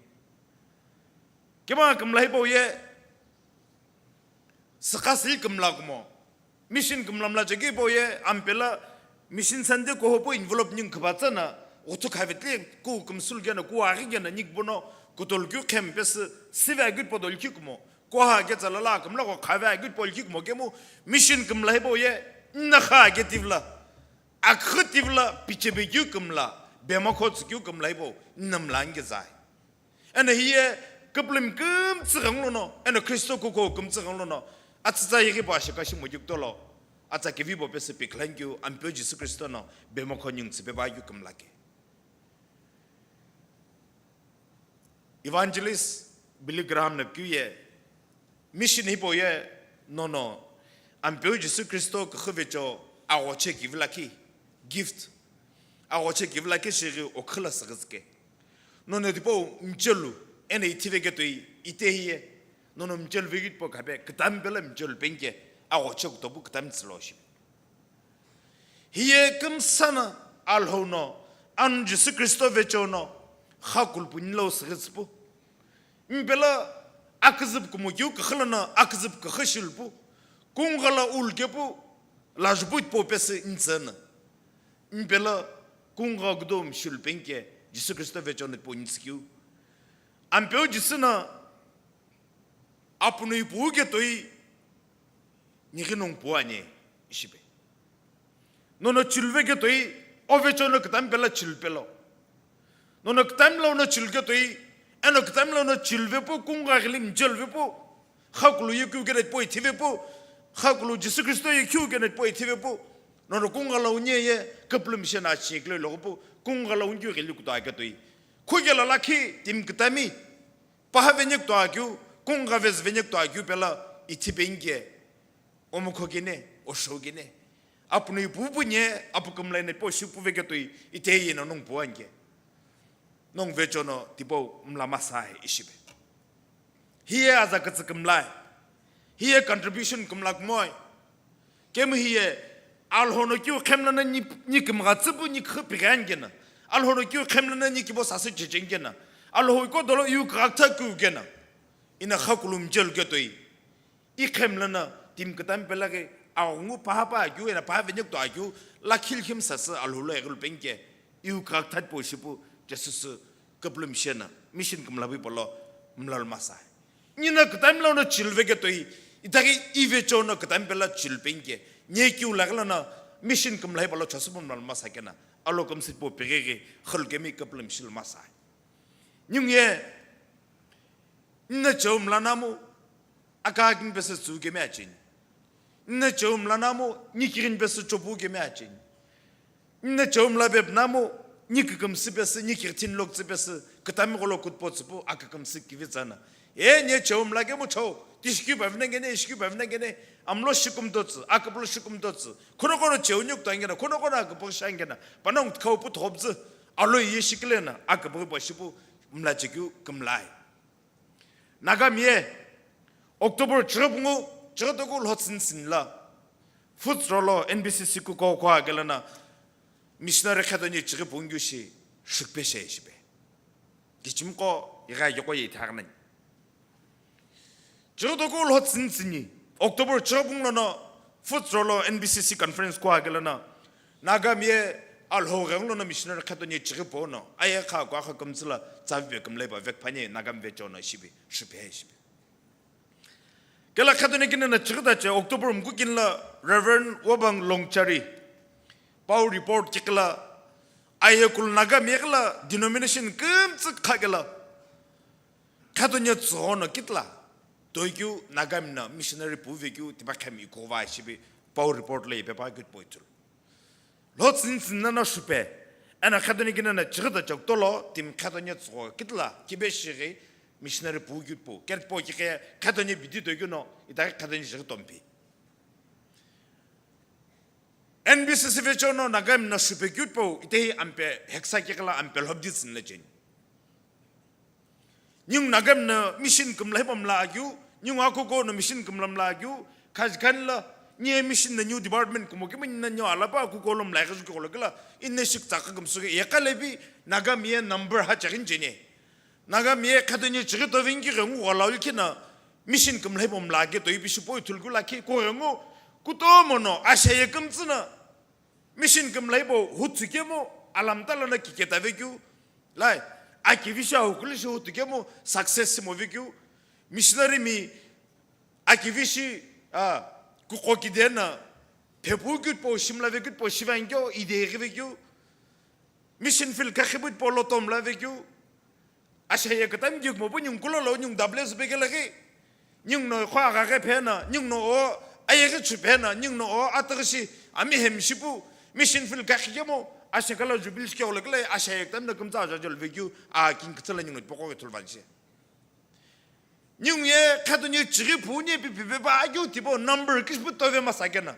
Kema kümla hipau ye, sükha sili kümla kumo. Mission kümla mla cheki hipau ye, ampela Mission Sunday ko hopo envelope nying khüba tsana, uthu khavetle ku kümsül kena, ku aghi kena, nyik bono, kutol kyu khem pesi, sive agut podol ki kumo. Ko ha ke tsala la kümla ko khave agut pol ki kumo kemu, mission kümla hipau ye, nna kha ke tivla, akhu tivla, pichebe kyu kümla, bema kho tsü kyu kümla hipau, nna mla nge zai. Eno hiye küpülüm kümtsü ghanglono, eno Kristo kuko kümtsü ghanglono, atsütsa yeghi pa shika shi mojik tolo, atsa kevi bo pesi pikhlankyu, ampeu Jisü Kristo no, bemokho nyung tsü beba yu kümlake. Evangelist Billy Graham no kyu ye, mission hipau ye, nono, ampeu Jisü Kristo kükhuvecho, aghoche kivilaki, gift, aghoche kivilaki shighi okhila sığızke. Nono tipau mchelu, eno ithive ketoi, ite hiye. Nono mchelu vegit po kape, ktam pela mchelu penke, aghoche kutopu ktam tsilo shi. Hiye kümsana Alhou no, anu Jisü Kristo vecho no, kha kulpu nilo sığitspu. Mpela aküzüp kumu kiu kakhilana aküzüp kakhishilpu. Kungala ulkepu, lajbuit po pesi ntsana. Mpela kunga gudom shilpenke, Jisü Kristo vecho no po ntsikiu. Ampeu Jisü na apunu ipu ketoi, nighi nong puani, ishipe. Nono chilve ketoi, ovecho no ktam pela chilpelo. Nono ktam lo no chil ketoi, eno ktam lo no chilvepu, kunga ghili mchilvepu, khakulu yekhu kena po ithivepu, khakulu Jisü Kristo yekhu kena po ithivepu, nono kunga lo nye ye, kaplum shena chi kle lopu, kunga lo ngyu ghili kuta ketoi. Khugela lakhi, tim ktami, paha venye kuta kyu, kunga vez venye kuta kyu pela, ithipe inge. Omokho kene, osho kene. Apunu ipupu nye, apu kümlaine po shipu veketoi, ite yeno nong puanke. Nong vechono, tipau mla masai ishipe. Hiye aza kütsü kümlai. Hiye contribution kümla kümoi. Kemu hiye, Alhono kiu khemlana ni, ni kümgha tsüpu ni khü pighan kena. Alhono kiu khemlana ni kibo sasü chechen kena. Alho iko dolo iu krakta keu kena. Ina khakulum jel ketoi. Ikhemlana, tim ktam pelaghi, aghungu paha pa akeu, ena paha venyek to akeu, la khilkhim sasü alhulu eghulu penke, iu krak that po shipu, Jesusu, kaplum shena, mission kümlabi polo, mlal masa. Nina ktam lo no chil veketoi, itaghi ivecho no ktam pela chil penke, nye kiu laglana, mission kümlai polo chosupu mlal masa kena, alo kümsit po pegeghi, khulkemi kaplum shil masa. Nyungye, nna cheu mlanamu, aka akin pese tsu kemi achin. Nna cheu mlanamu, ni kirin pese chopu kemi achin. Nna cheu mla beb namu, ni kikümsi pese, ni kirtin lok tsi pese, kitami golo kutpo tsipu, akikümsi kivi tsana. E, nye cheu mla kemu cheu, tishiki bavna gene, ishiki bavna gene, amlo shikum dotsu, akaplo shikum dotsu. Kono kono cheu nyuk tangena, kono kono akaplo shangena, panong tkau pu thobzu, alo ye shikilena, akaplo bashipu, mla chikyu kümlai. Nagami ye, October chighi pungu, chighi toku lho tsini tsini la. Foots rolo N B C C ku ko ko agelana, missionary kheto ni chighi pungyu shi, shukpe she shipe. Gichim ko, iga yoko ye thagna. Chighi toku lho tsini tsini, October chighi pungu lono, Foots rolo N B C C conference ko agelana, Nagami ye alhou gheng lono missionary kheto ni chighi pono, aye kha kwa kha kümtsüla tsavipe kümleba vekphani Nagami vechono shibi, shipe shibi. Kela kheto ni kinina chighi tache October mku kinla Reverend Wabang Longchari, pau report kikla, aye kul Nagami ye kla denomination kümtsü khakela. Kheto nye tsuhono kitla, toikyu Nagami na missionary puve kyu tipa khemi kova shibi, Pau report lo ipi pa keu tipau ithulu. Lho tsüni tsüni nana shupe, eno khetoni kini nana chighi do chekutolo, timi khetoni tsügho kitila, kibe shighi, missionary pu keu tipau, keu tipau kikhe khetoni bidi do keu no, itaghi khetoni chighi tompi. N B C C vecho no Nagami no shupe keu tipau, itehi ampe heksa kikala ampe lhobdi tsüni le cheni. Ningu Nagami no mission kümla hipau mla akeu, ningu akuko no mission kümla mla akeu, khaji khanila, ni mission no new department kumo kemu nina nyo alapa akuko lo mla khaji kolo kila, inne shik tsaka kümsüke, ye kalebi, Nagami ye number ha chagin cheni. Nagami ye khetoni chighi tovin kighengu ghala ulkina, mission kümla hipau mla ke toi bishi poi thulku lakhi, kughengu, kutomo no, asha ye kümtsü na, mission kümla hipau hutsu kemu, alamta lana kiketa vekeu, lai, akivishi ahukuli shi hutsu kemu, success mo vekeu, missionary mi akivishi, a, kuko kidena, phepu keu tipau, shimla vekeu tipau, shivankyo, ideghi vekeu, mission field kakhipu tipau, lotomla vekeu, asha ye katam keu kumo pu ningu kulo lo, ningu double züpe kela ghi, ningu no kho agha ghe phena, ningu no o ayeghi chu phena, ningu no o ataghi shi, ami hem shipu, mission field kakhi kemu, asha kala jubilee shi keu lo kela, asha ye katam no kümtsa aja jol vekeu, a, king kitsala ningu no tipau ko ke thulvan shi. Ningu ye khetoni chighi pu ni pi pi pe pa akeu tipau number kishi pu tove masa kena.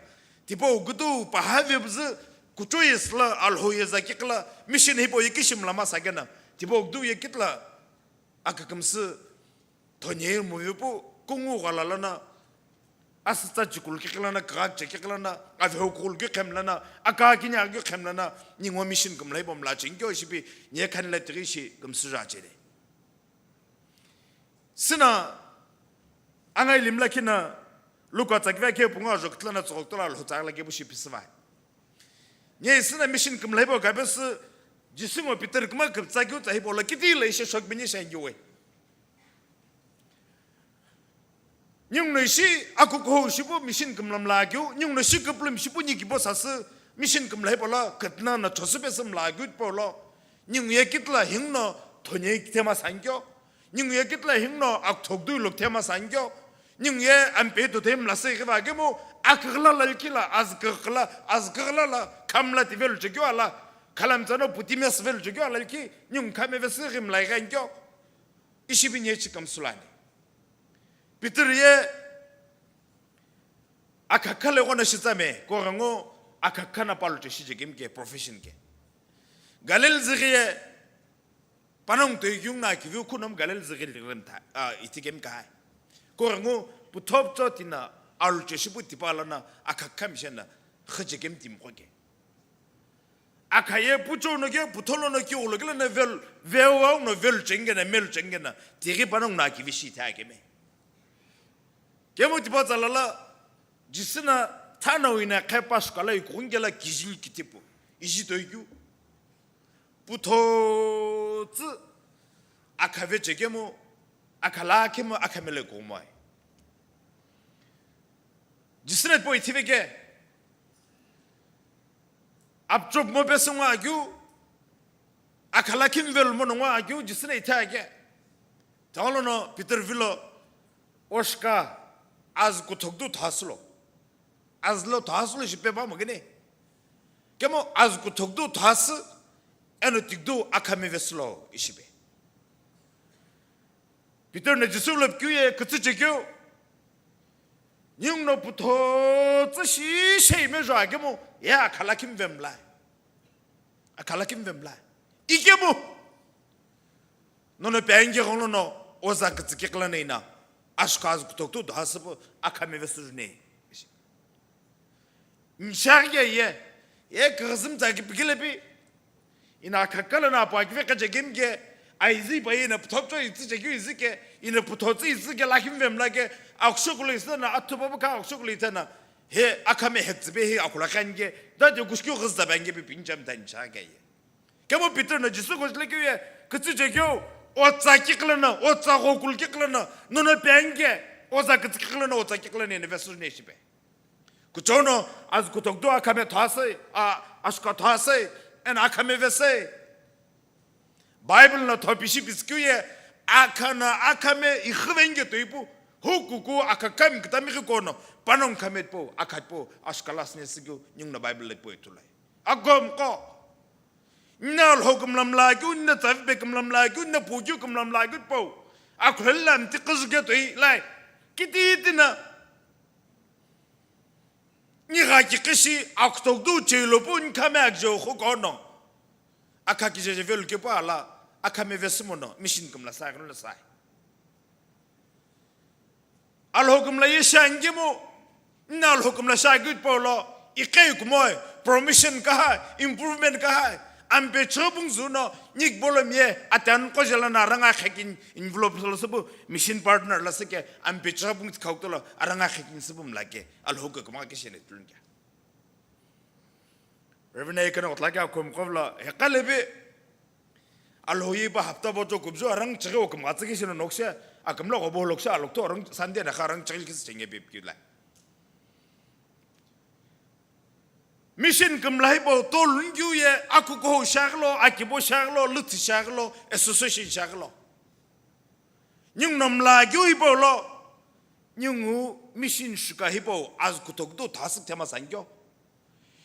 Tipau kutu paha vebzü kucho yesla alho ye za kikla mission hipau ye kishim la masa kena. Tipau kutu ye kitla akakümsü thonye mu vepu kungu ghala lana asütsa chikul kikla na kagak che kikla na aveu kul kikhem lana aka kinya kikhem lana ningu mission kümla hipau mla chengkyo shipi nye khanila tighi shi kümsü ja chele. Sina angai limla kina Luka tsakiva khe punga jok tlana tsok tlana lo tsakla ke bushi pisivai. Nye sina mission kümla hipau kabe sü Jisu ngo Peter kuma kiptsa keu tsa hipau la kiti la ishe shok bini shan yuwe. Ningu no ishi akuko shipu mission kümla mla keu, ningu no ishi kuplum shipu ni kibo sasü mission kümla hipau la katna na chosu pesü mla keu tipau lo. Ningu ye kitla hingu no thonye kithema sankyo. Ningu ye kitla hingu no akthok dui lo kithema sankyo. Ningu ye ampe to them la se kiva kemu akagla la kila azkagla azkagla la kamla ti velu chekyo ala. Kalam tsano puti mes velu chekyo ala ki ningu kame vesi rim la gankyo. Ishi bi nye chi kamsulani. Peter ye akakha le gona shitsame, ko rango akakha na palo che shije kemke profession ke. Galil zighi ye panang to yung na ki view kunam Galil zighi rem ta, a, iti kem kai. Ko rango puthop cho tina alu che shipu tipala na akakha mishena khije kem tim ko ke. Akhaye pucho no ke putholo no ki ulo kila na vel veu no vel chenge na mel chenge na tiri panang na ki vishi ta ke me. Kemu tipa tsalala, Jisu na thana wina khe Pasukala ikungela kijil kitipu. Iji toikyu. Puthotsu akhave chekemu, akhala kemu, akhamele kumai. Jisu na po ithive ke. Apchop mo pesu ngwa akyu, akhala kimvel mo no ngwa akyu, Jisu na itha ke. Tawlo no Peter vilo, oshka, az kuthok du thaslo. Az lo thaslo shi pe ba mo gene. Kemo az kuthok du thas, eno tikdu akhame veslo ishibe. Peter na Jisu lo kyu ye kütsü chekeu. Nyung no putho tsü shi shei me jwa kemu, ya akhala kimvemla. Akhala kimvemla. Ikemu. Nono penge gonglo no oza kütsü kikla na ina. Ashka az kuthok tu do hasibu akhame vesujne. Nshagye ye, ye kızım zaki pikile pi. Ina kakala na pa kive kaje gemge, aizi pa ina putho cho itsi je kyu izi ke, ina putho tsi izi ke lakim vem lage, aksho kulo isna na atuba ka aksho kulo itana. He akame hekzibe he akula kange, da de kushkyo kızda benge bi pinjam dan chage ye. Kemo Peter na Jisu ko le kyu ye, kütsi je kyu, otsa kiklana, otsa gokul kiklana, nono penge, oza kütsi kiklana, otsa kiklana ne vesu ne shibe. Kuchono az kutok do akhame thasei, a, ashka thasei, and akhame vesei. Bible na thopishi piskyu ye, akhana akhame ikhvenge toipu, Hukuku akakami kutami ghi kono, panongu kami tipau, akha tipau, ashkalas ne sikeu, ningu no Bible le tipau ithulu. Agomqo. Nna Alhou kümla mlakeu, nna tsavipe kümla mlakeu, nna pukeu kümla mlakeu tipau. Akhulhela mti kizüke toi, lai. Kiti tina. Nigha kiqishi, akutoktu cheilopu, nkhame akjeu khukono. Akha kijeje velu kepu ala, akhame vesümono, mission kümla sa, kümla sa. Alhou kümla ye shiani kemu, nna Alhou kümla shiakeu tipau lo, iqe kumoi, promotion kaha, improvement kaha, ampe chopung zuno, nik bolom ye, atan qojela na ranga khekin envelope lo süpu, mission partner la süke, ampe chopung tikaukto lo, aranga khekin süpu mlake, Alhou ke kuma ke shene tulunke. Reverend Aikana otlaki akum kovla, hekalebi, Alhou ye pa hapta boto kubzu arang chighi okum atsa ke shino nokse, akumla gobo lokse alokto arang Sunday na kha arang chighi kisi chenge bip kila. Mission kümla hipau tolun keu ye, akuko shaglo, akibo shaglo, lütsi shaglo, association shaglo. Ningu no mlakeu hipau lo, ningu mission shuka hipau, az kutokuto thasik thema sankyo.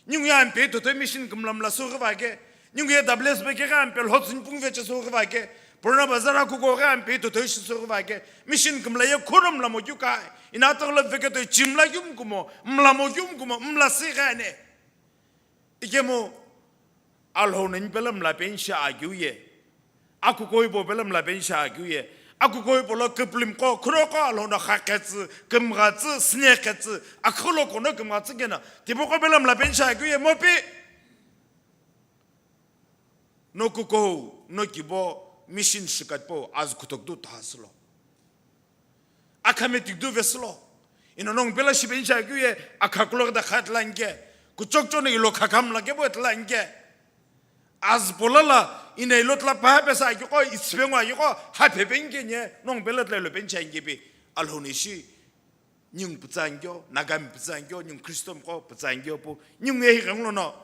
Ningu ye ampe toto mission kümla mla sughi vake. Ningu ye W S B ke ghi ampe lhotsin pung veche sughi vake. Purana Bazar akuko ghi ampe toto ishi sughi vake. Mission kümla ye khuro mla mo kyu kai. Ina tagla veke to chimla kyum kumo, mla mo kyum kumo, mla si gane. Ikemu Alhou nani pela mla pensha akyu ye. Akuko ipo pela mla pensha akyu ye. Akuko ipo lo kuplim ko, khuro ko Alhou no khakhetsu, kümghatsu, snekhetsu, akhulo kono kümghatsu kena. Tipo ko pela mla pensha akyu ye, mopi. No kuko, no kibo, mission shikatpo, az kutoktu thaslo. Akhame tikdu veslo. Ino nong pela shibe incha kyu ye, akha kulo da khat lanke. Kuchok chono ilo khakam la kebo et lanke. Az polala, ina ilo tla pa pesa kyu ko, itsbengwa kyu ko, ha phe benge nye, nong pela tla ilo bencha inge bi. Alhou ni shi, nyung putsa ngyo, nagam putsa ngyo, nyung Kristom ko putsa ngyo pu, nyung ehi ganglo no.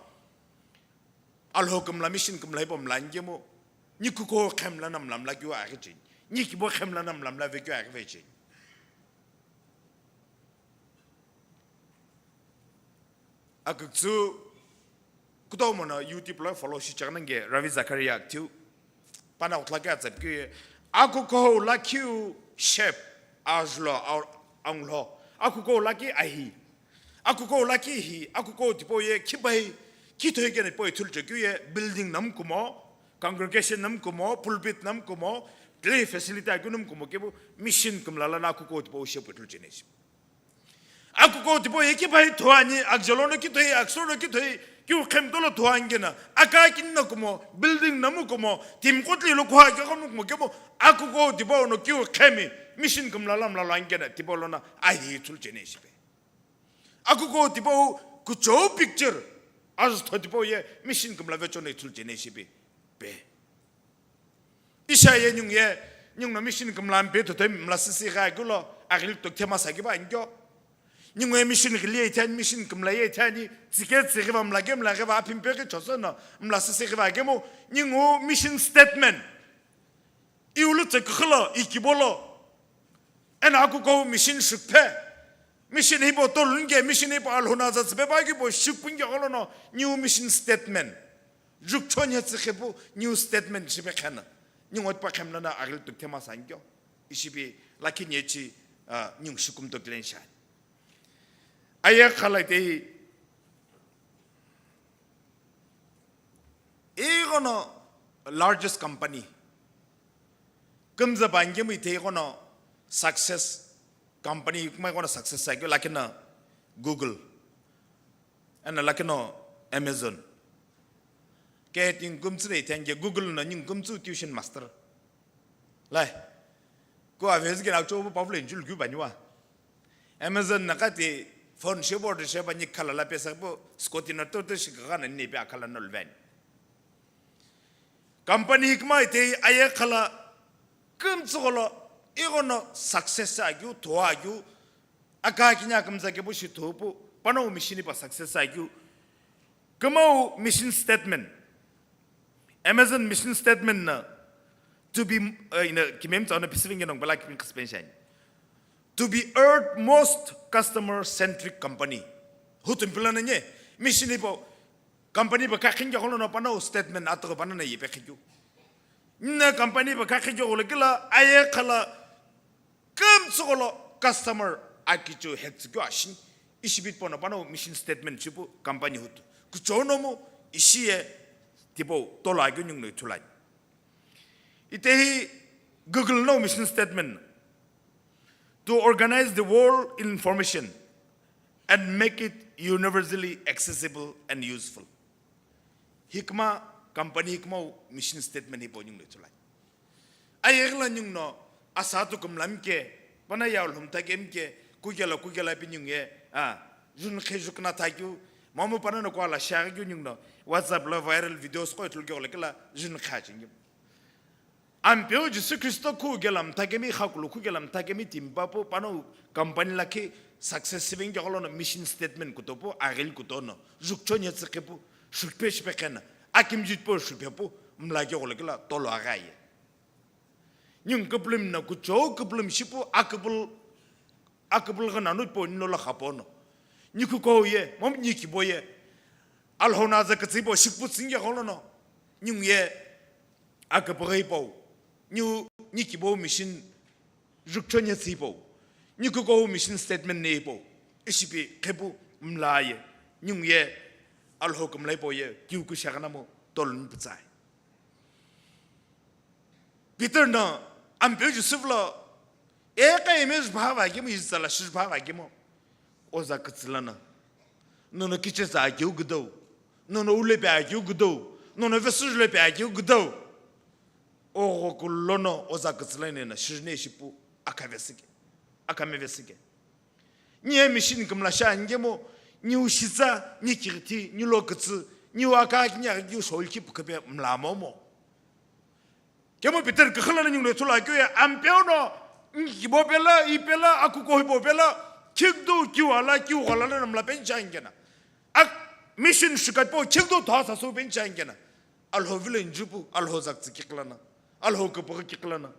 Alhou kümla mission kümla hipau mla ngemu, ni kuko khemla na mla mla kyu aghi cheni, ni kibo khemla na mla mla ve kyu aghi ve cheni. Aküktsü kutomo na YouTube lo follow shi chaknange Ravi Zakaria tiu. Pana utla ke atsap kyu ye. Akuko la kyu shape ajlo au-, anglo. Akuko la ki ahi. Akuko la ki hi. Akuko tipo ye kibai. Kithoi kene poi thul chekyu ye. Building nam kumo. Congregation nam kumo. Pulpit nam kumo. Tle facility akyu nam kumo kebu. Mission kumla la na akuko tipo shape thul cheneshi. Akuko tipo ye kibai thuani, akjolo no kithoi, aksor no kithoi, kyu khem tolo thuangena, aka kinna kumo, building namu kumo, tim kotli lo kuha kya kumo kumo kemo, akuko tipo no kyu khemi, mission kumla lam la langena, tipo lo na, ahi thul chene shipe. Akuko tipo kucho picture, az tho tipo ye, mission kumla vecho ne thul chene shipe. Pe. Isha ye nyung ye, nyung no mission kümla mpe to toi mla sisi gha kulo, agil to thema sa kiba ngyo. Nyung ye mission gili ye than, mission kümla ye than, tsike tsike ba mla ke mla ke ba pimpe ke choso no, mla sisi gha kemo, nyung mission statement. Iulu tse khlo, ikibolo. Ena akuko mission shukphe. Mission hibo tolunge, mission hibo alhuna za tsbe ba kibo shukpunge olo no, new mission statement. Jukchon ya tsikhepu new statement shipe khana. Ningot pa khemla na agil tuk thema sangyo. Ishipi lakini echi, ah, nyung shukum tuk len shan. Aya khala tei, igono largest company. Kumza bangi mu ite igono success company, kuma igono success sa kyo lakina Google. Ana lakino Amazon. Ke ting kumtsu de tenge Google na ning kumtsu tuition master. Lai. Ko average ke na cho bu pavle jul gyu baniwa. Amazon na kati phone shebo de sheba ni khala la pesa po scooty na to to shi ga na ni pe akhala no lven. Company hikma ite aye khala kumtsu golo igono success agyu to agyu. Aka kinya kümza kepu shi thupu, pano mission pa success akyu. Kümau mission statement. Amazon mission statement na to be, uh, in a, kimem tsana Pacific nong bala kim kaspen shine. to be earth most customer centric company. Hutumi pila na nye, mission hipau company pa kakhingi kolo no panau statement atoko panana yepe khikyu. Nna company pa kakhingi kolo kila aye khala kümtsü kolo customer akichu hetsükyu ashin. Ishibit pono panau mission statement chipu company hutu. Kuchono mu ishiye tipo tola kyu nyung no tulai. Itehi Google no mission statement to organize the world in information and make it universally accessible and useful. Hikma company hikma mission statement hipo nyung no tulai. Ayegla nyung no asa tu kumlam ke, pana ya lhum ta kem ke, kugela kugela pi nyung ye, a, jun khe juk na ta kyu, mamu pana no kwala shag kyu nyung no, WhatsApp la viral videos ko tul ke ole kala jun kha ching. Ampeu Jisu Kristo khu gelam takemi, khakulu khu gelam takemi, timpapu pano company lakhi success saving ke kolo no mission statement kutopu, agil kutono, jukcho nyetsi kepu, shukpe shipe kena, akimjit po shupe pu, mla ke kolo kila tolo agaye. Nyung kuplum na kucho kuplum shipu, akupul, akupul gana nut po nilo la khapono. Nyi kuko ye, mom nyi kibo ye. Alhona za katsibo shikpu tsinge kolo no. Nyung ye, akapaghi po, nyu nyi kibo mission jukcho nyetsi po, nyi kuko mission statement ne po, ishipi khepu mla ye, nyung ye, alho kumlai po ye, kiu ku shagana mo, tolun putsai. Peter no, ampeu Joseph lo, eka image bhava kemo, izala shish bhava kemo, oza kutsilana. Nono kiche za akiu gudou. Nono ule pe akiu gudou. Nono vesu le pe akiu gudou. Ogo kulono oza kutsilane na shirine shipu akavesike. Akamevesike. Nye mission kumla sha ngemo, nyi ushitsa, nyi kiriti, nyi lokutsu, nyi waka kinya ki shol ki pukape mla momo. Kemu Peter kikhala na nyunglo thula kyo ya ampeu no, ngibo pela, ipela, akuko hibo pela, kikdo kiwala, kiwala na mla pencha ngena. Ak mission shikat po, kikdo thasa so pencha ngena. Alho vile njupu, alho zakti kiklana, alho kapaka kiklana.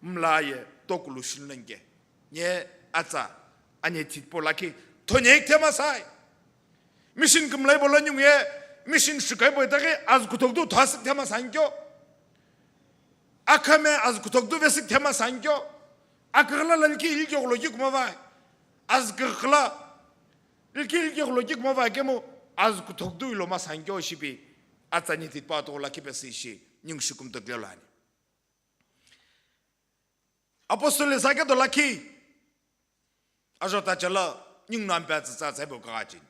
Mla ye, tokulu shilnange. Nye atsa, anye titpo laki, tonye thema sai. Mission kumlai bola nyung ye, mission shikai bo itaki, az kutok du thasik thema sankyo. Akame az kutok du vesik thema sankyo. Akagla lalki ilki oklo ki kuma vai. Az kagla ilki ilki oklo ki kuma vai kemu, az kutok du ilo ma sankyo shipi. Atsa nye titpo ato laki pesi shi, nyung shikum to glelani. Apostol Isaiah do lakhi. Ajo ta chala nyung nam pa tsa tsa bo ka chin.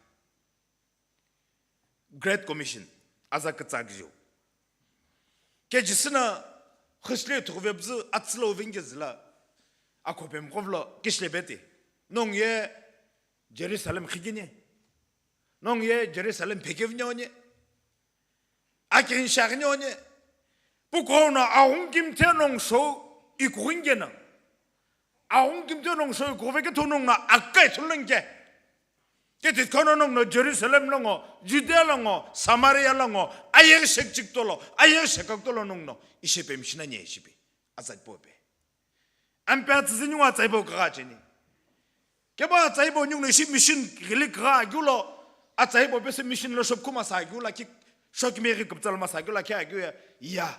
Great Commission, aza ka tsa gjo. Ke jisna khusle thuve bzu atslo vinge zla. Akopem kovlo kishle bete. Nong ye Jerusalem khigine. Nong ye Jerusalem phekev nyonye. Akin shagnyonye. Pukono aung kimte nong show ikuringena. Aung kimte nong show ikuveke thunung na akai thulengke. Ketit kono nong no Jerusalem longo, Judea longo, Samaria longo, ayek shek chik tolo, ayek shekak tolo nong no, ishe pemshina nye shipi. Azat pope. Ampe atsüzü nyungu atsaibo kagha cheni. Keba atsaibo nyungu no ishi mission ghili kagha agiulo, atsaibo pese mission lo shop kuma sa agiu la ki, shok me ghi kuptsal ma sa agiu la ki agiu ya, ya.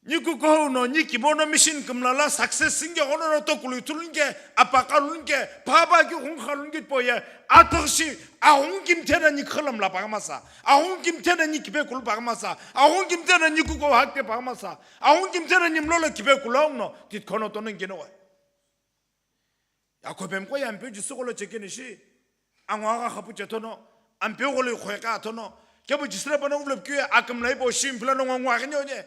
Nyi ku kohou no, nyi kibo no mission kumla la success singe kono no tokulu itulunge, apaka lunge, paba ki hung khalunge po ya, atagshi, ahung kimtena nyi khalam la pagama sa, ahung kimtena nyi kibe kul pagama sa, ahung kimtena nyi ku kohou hakte pagama sa, Ahung kimtena nyimlo lo kibe kulong no, tit kono tono ngeno wa. Yakob em ko ya mpe Jisu kolo chekeni shi. Angwa ga khapu chetono, ampe kolo khwe ka tono. Kebo Jisu le bana ulop kiye akamlai bo shim pila no ngwa ngwa nyo nye.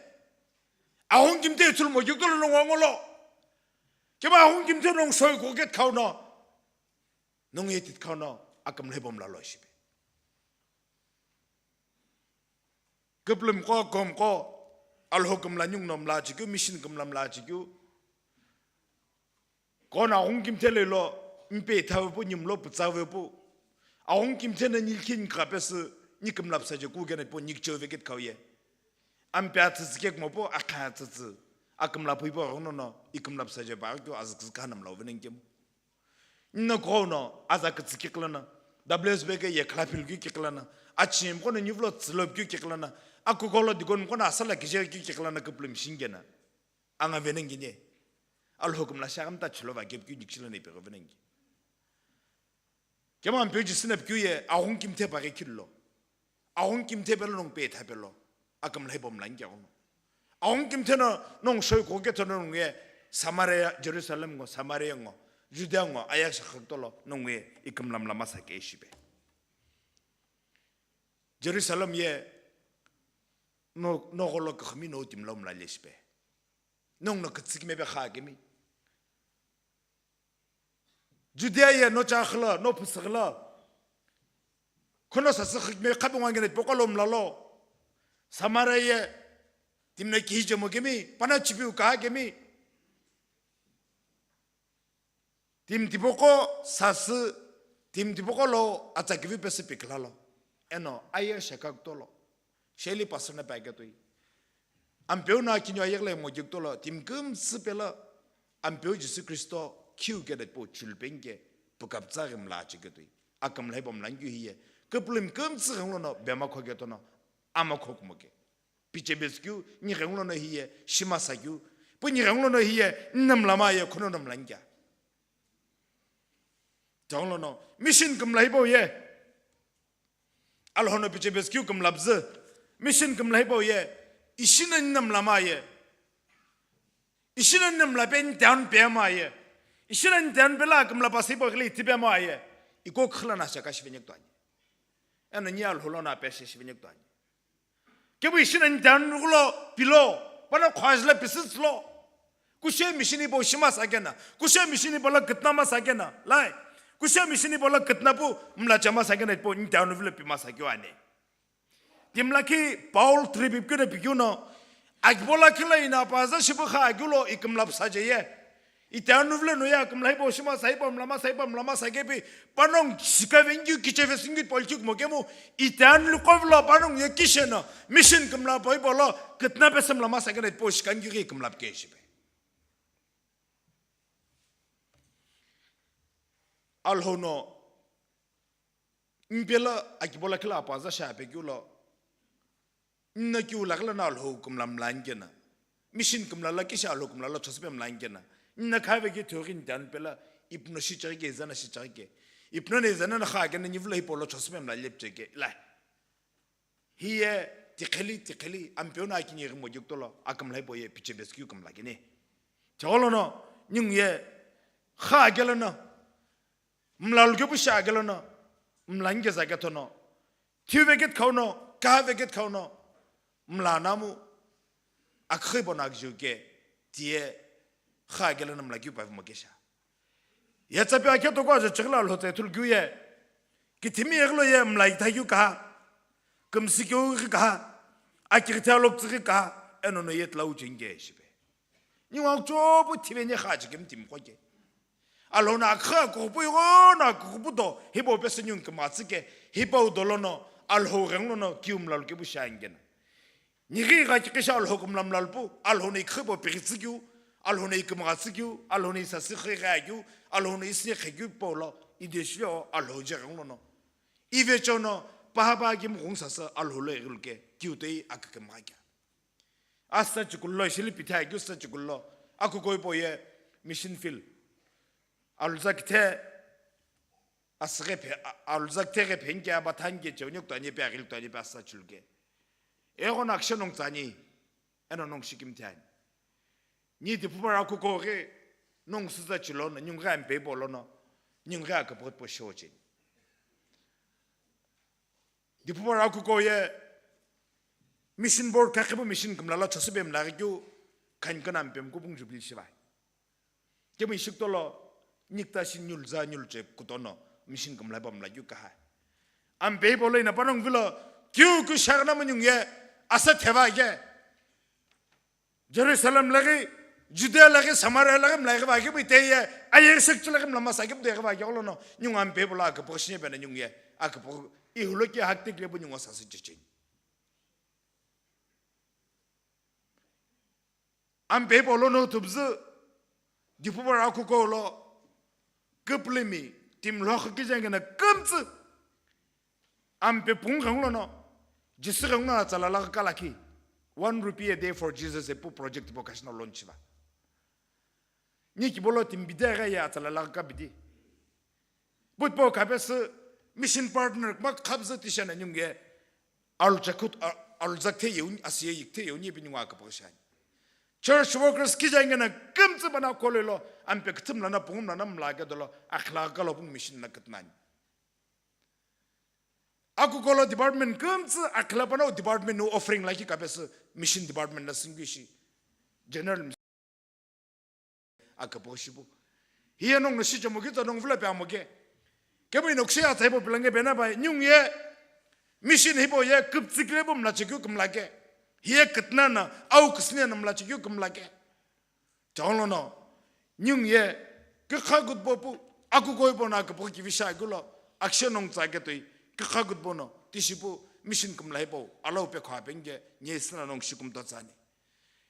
Ahung kimte itul mo yukolo no ngwa ngolo. Kebo ahung kimte nong shoi ko get khau no. Nong ye tit khau no, akamlai bom la lo shibe. Kiplum ko, kom ko, alho kumla nyung no mla chikyu, mission kumla mla chikyu. Kona ahung kimtele lo, mpe thawe pu, nyim lo putsawe pu. Ahung kimtena nyilkhin kapesi, nyi kumla psa je ku gene po nyik chove ket kauye. Ampe atsitsi kek mo po, akha atsitsi. Akümla püipo ghenguno, ikümla püsaje pa keu azüküzü khanamla uvenengikemu. Nno kughono, aza kütsü kikilana, W S B ke ye khalaphilu keu kikilana, achimqo no nivulo tsülo keu kikilana, akukolo dikon mqo no asala kije keu kikilana küpülü machine kena. Anga venengini. Alhokümla shagam ta chilova keu keu nikshilana ipegho venengi. Kema ampeu Jisü na pikeu ye, aghungu kimthe paghi khillo. Aghungu kimthe pelo nongu pe tha pelo. Akümla hipau mlangikea ghono. Aghungu kimthe no nongu shoi kughuke thono nongu ye, Samaria, Jerusalem ngo, Samaria ngo, Judea ngo, aya shakhaktolo nongu ye, ikümla mla masa ke shipe. Jerusalem ye, no, no gholo kukhumi no timlo mla le shipe. Nongu no kütsü kime pe kha kemi. Judea ye no chakhla, no phusüghla. Khono sasü khikme khabe ngwa ngene pokolo mlalo. Samaria ye timno kije mo kemi, pana chipiu ka kemi. Tim tipoko sasü, tim tipoko lo atsa kivi pesü pikhlalo. Eno, aye shakak tolo. Sheli pastor na pa ketoi. Ampeu na kinyo ayek le mo jik tolo, tim kümsü pela. Ampeu Jisü Kristo, kiu ke dat po chulpen ke, pukap tsa gim la chi ketoi. Akam lai bom lang yu hiye. Küpülüm kümsü ganglo no, bema kho ke tono, ama kho kumo ke. Piche beskeu, ni ghengulo no hiye, shima sakeu. Pu ni ghengulo no hiye, nnam lama ye, khono nam langya. Tonglo no, mission kümla hipau ye. Alhono piche beskeu kümla bzü. Mission kümla hipau ye. Ishina nnam lama ye. Ishina nnam la pe ntan pe ma ye. Ishina ntan pe la kümla pasi hipau kile itipe ma ye. Iko khla na shaka shivenyek tuani. Eno ni alholo na pe shivenyek tuani. Kebu ishina ntan nugulo pilo, pana khwajla pisitslo. Kushe mishini bo shima sakena, kushe mishini bo la kitna ma sakena, lai. Kushe mishini bo la kitna pu mla chama sakena po ntan nuvle pima sakyo ane. Timla ki Paul tribip kyo de pikyo no, akibola kila ina paza shibu kha agyulo ikimla psaje ye. Itanu vle no ya kümla hipau shima sa hipau mlama sa hipau mlama sa kepi panong shika vengyu kiche vesingyu polchuk mokemu itan lukovlo panong ye kishena mission kümla poi bolo kitna pesa mlama sa kena po shikan gyu kümla ke shipe. Alhono mpela akibola kila apaza sha pekyulo. Nna kiu lakila na alhou kümla mlangena. Mission kümla la kisha alhou kümla la chospe mlangena. Nna khave ki thori ntan pela ipno shi chari ke zana shi chari ke. Ipno ne zana na kha ke na nivla hipo lo chospe mla lepche ke. Lai. Hiye tikheli tikheli ampeu na kini rimo juk tolo akümla hipo ye piche beskeu kümla kene. Cholo no nyung ye kha ke lo no. Mla luke pu sha ke lo no. Mla nge za ke thono. Thiu veket khauno, ka veket khauno, mla namu, akhi bona akju ke, tie, kha gele namla kiu pa mo kesha. Yatsa pe akhe to kwa je chikla lo te thul kiu ye. Ki thimi ye lo ye mla itha kiu ka. Kümsi kiu ka. Akhi tha lok tsi ka. Eno no yet lau jing ke shipe. Ni wa cho pu thive ni kha ji kim tim ko ke. Alhou na kha ko pu yo na ko pu do, hibo pe se nyung kma tsi ke, hibo do lo no, alhou reng lo no, kiu mla lo ke bu sha ngen. Ni ri ga ki sha alhou kümla mla lo pu, alhou ni khibo pe tsi kiu, alhou ni kma tsi kiu, alhou ni sa si khe ga kiu, alhou ni si khe kiu po lo, i de shi lo, alhou je reng lo no. I ve cho no, pa ha ba kim rung sa sa, alhou le rul ke, kiu te i ak kma kya. Asa chikullo, shili pitha kyu sa chikullo. Aku koi po ye mission field. Alza kithe asghe phe, a-, alza kithe ghe phen kya ba than ke cheu nyok tani pe agil tani pe asa chul ke. Ego na action nong tsani. Eno nong shikim thani. Ni di pupar aku ko ghe nong suza chilo no, nyung ghe ampe bolo no. Nyung ghe akapot po show chin. Diphu bara kuko ye mission board kakhipu mission kümla la chasüpe mlaghi keu khan kana mpem kupung jubilee shiva. Kemu ishik tolo nikta shi nyul za nyul che kutono mission kümla pa mla keu kaha. Ampe bolo ina panong vilo keu ku shagna munyung ye asa theva ye. Jerusalem laghi, Judea laghi, Samaria laghi mlai ghi vaghi bu iteye, aye sek chila ghi mlama sa ghi bu de ghi vaghi olono, nyunga mpe bula ka po shine bena nyunga, aka po ihulo ki haktik le bu nyunga sa se chichi. Ampe hipau lono thubzü, Diphu bar akuko lo, küpülümi, timlhoxü kijengi na kümtsü. Ampe pungu ghengulono, Jisü ghengulono atsala laghi kalakhi, one rupee a day for Jesus ipu project vocational launch va. Ni kibolo timbide ghe ye atsala laghi kabidi. But po kapesü mission partner kma khabzü tishana nyunge, alu chakut, a-, alu zakthe yeuni, asiye yikthe yeuni bini wa kapashani. Church workers kijengi na kümtsü bana kolelo, ampe kütüm lana pungum lana mlage dolo, akhla kalo pung mission na kütnani. Akukolo department kümtsü akhla pana o department no offering laki kapesü mission department na singwi shi. General akapoghishipu. Hiye nongu no shichemo kitsa nongu vula pe amo ke. Kemu ino kushe atsa hipau pilange pena bai, nyungu ye mission hipau ye küptsikile pu mlachekeu kümlake. Hiye kütna na, au küsüne na mlachekeu kümlake. Changlono, nyungu ye kükha kutpo pu, akuko hipau no akapoghi kivi shakeulo, akshe nongu tsa ketoi, kükha kutpo no, tishipu, mission kümla hipau, alau pe khwa penge, nye isina nongu shikumto tsani.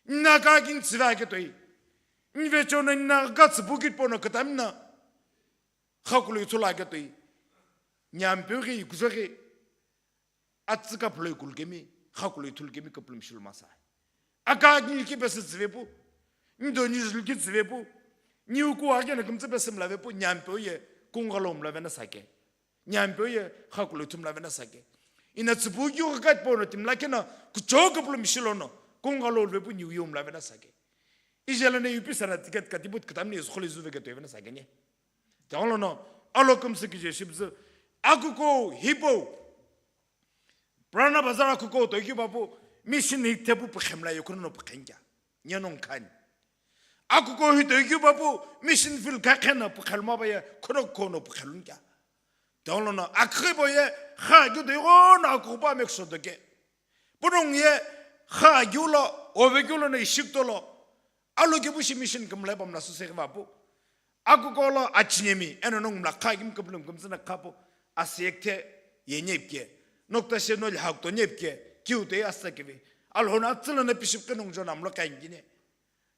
Nna ka kin tsiva ketoi. Nve chono nna ka tsipu kitpo no kütamina. Khakuloi thula ketoi. Nyampeu ghi, kuzo ghi. Atsü kapuloi kulkemi, khakuloi thulkemi kapuloi mishul masa. Aka kin ki besi tsivepu. Ndo ni zul ki tsivepu. Ni uku ake na kümtsü besi mlavepu, nyampeu ye, kungalo mlavena sake. Nyampeu ye khakuloi thum lavena sake. Ina tsipu kyu ghakat pono timlakena kuchou kapuloi mishilono, kungalo ulvepu niu yom lavena sake. Ijela ne yupi sana ticket katipu kitamni isu khole zuve ke toivena sake ne. Tanglono, alo kümsü kije shibzü. Akuko hipau. Purana Bazar akuko toikyu papu, mission hi tepu pukhemla yukunu no pukhenja. Nyenong khani. Akuko hi toikyu papu, mission field kakhena pukhelma baye, khonok kono pukhelunja. Tanglono, akhibo ye, kha gyu doigo no akuba mekso doke. Punong ye, kha gyu lo, ove gyu lo no ishik tolo. Alo ke bushi mission kümlai pamla suse ke vapu. Akuko lo achinemi, eno nong mla kha gim kapulum kümtsü na khapu, asiyekthe ye nyepke. Nokta she no lihak to nyepke, kiu te asa keve. Alhona atsüla na piship ke nong jona mlo kaingine.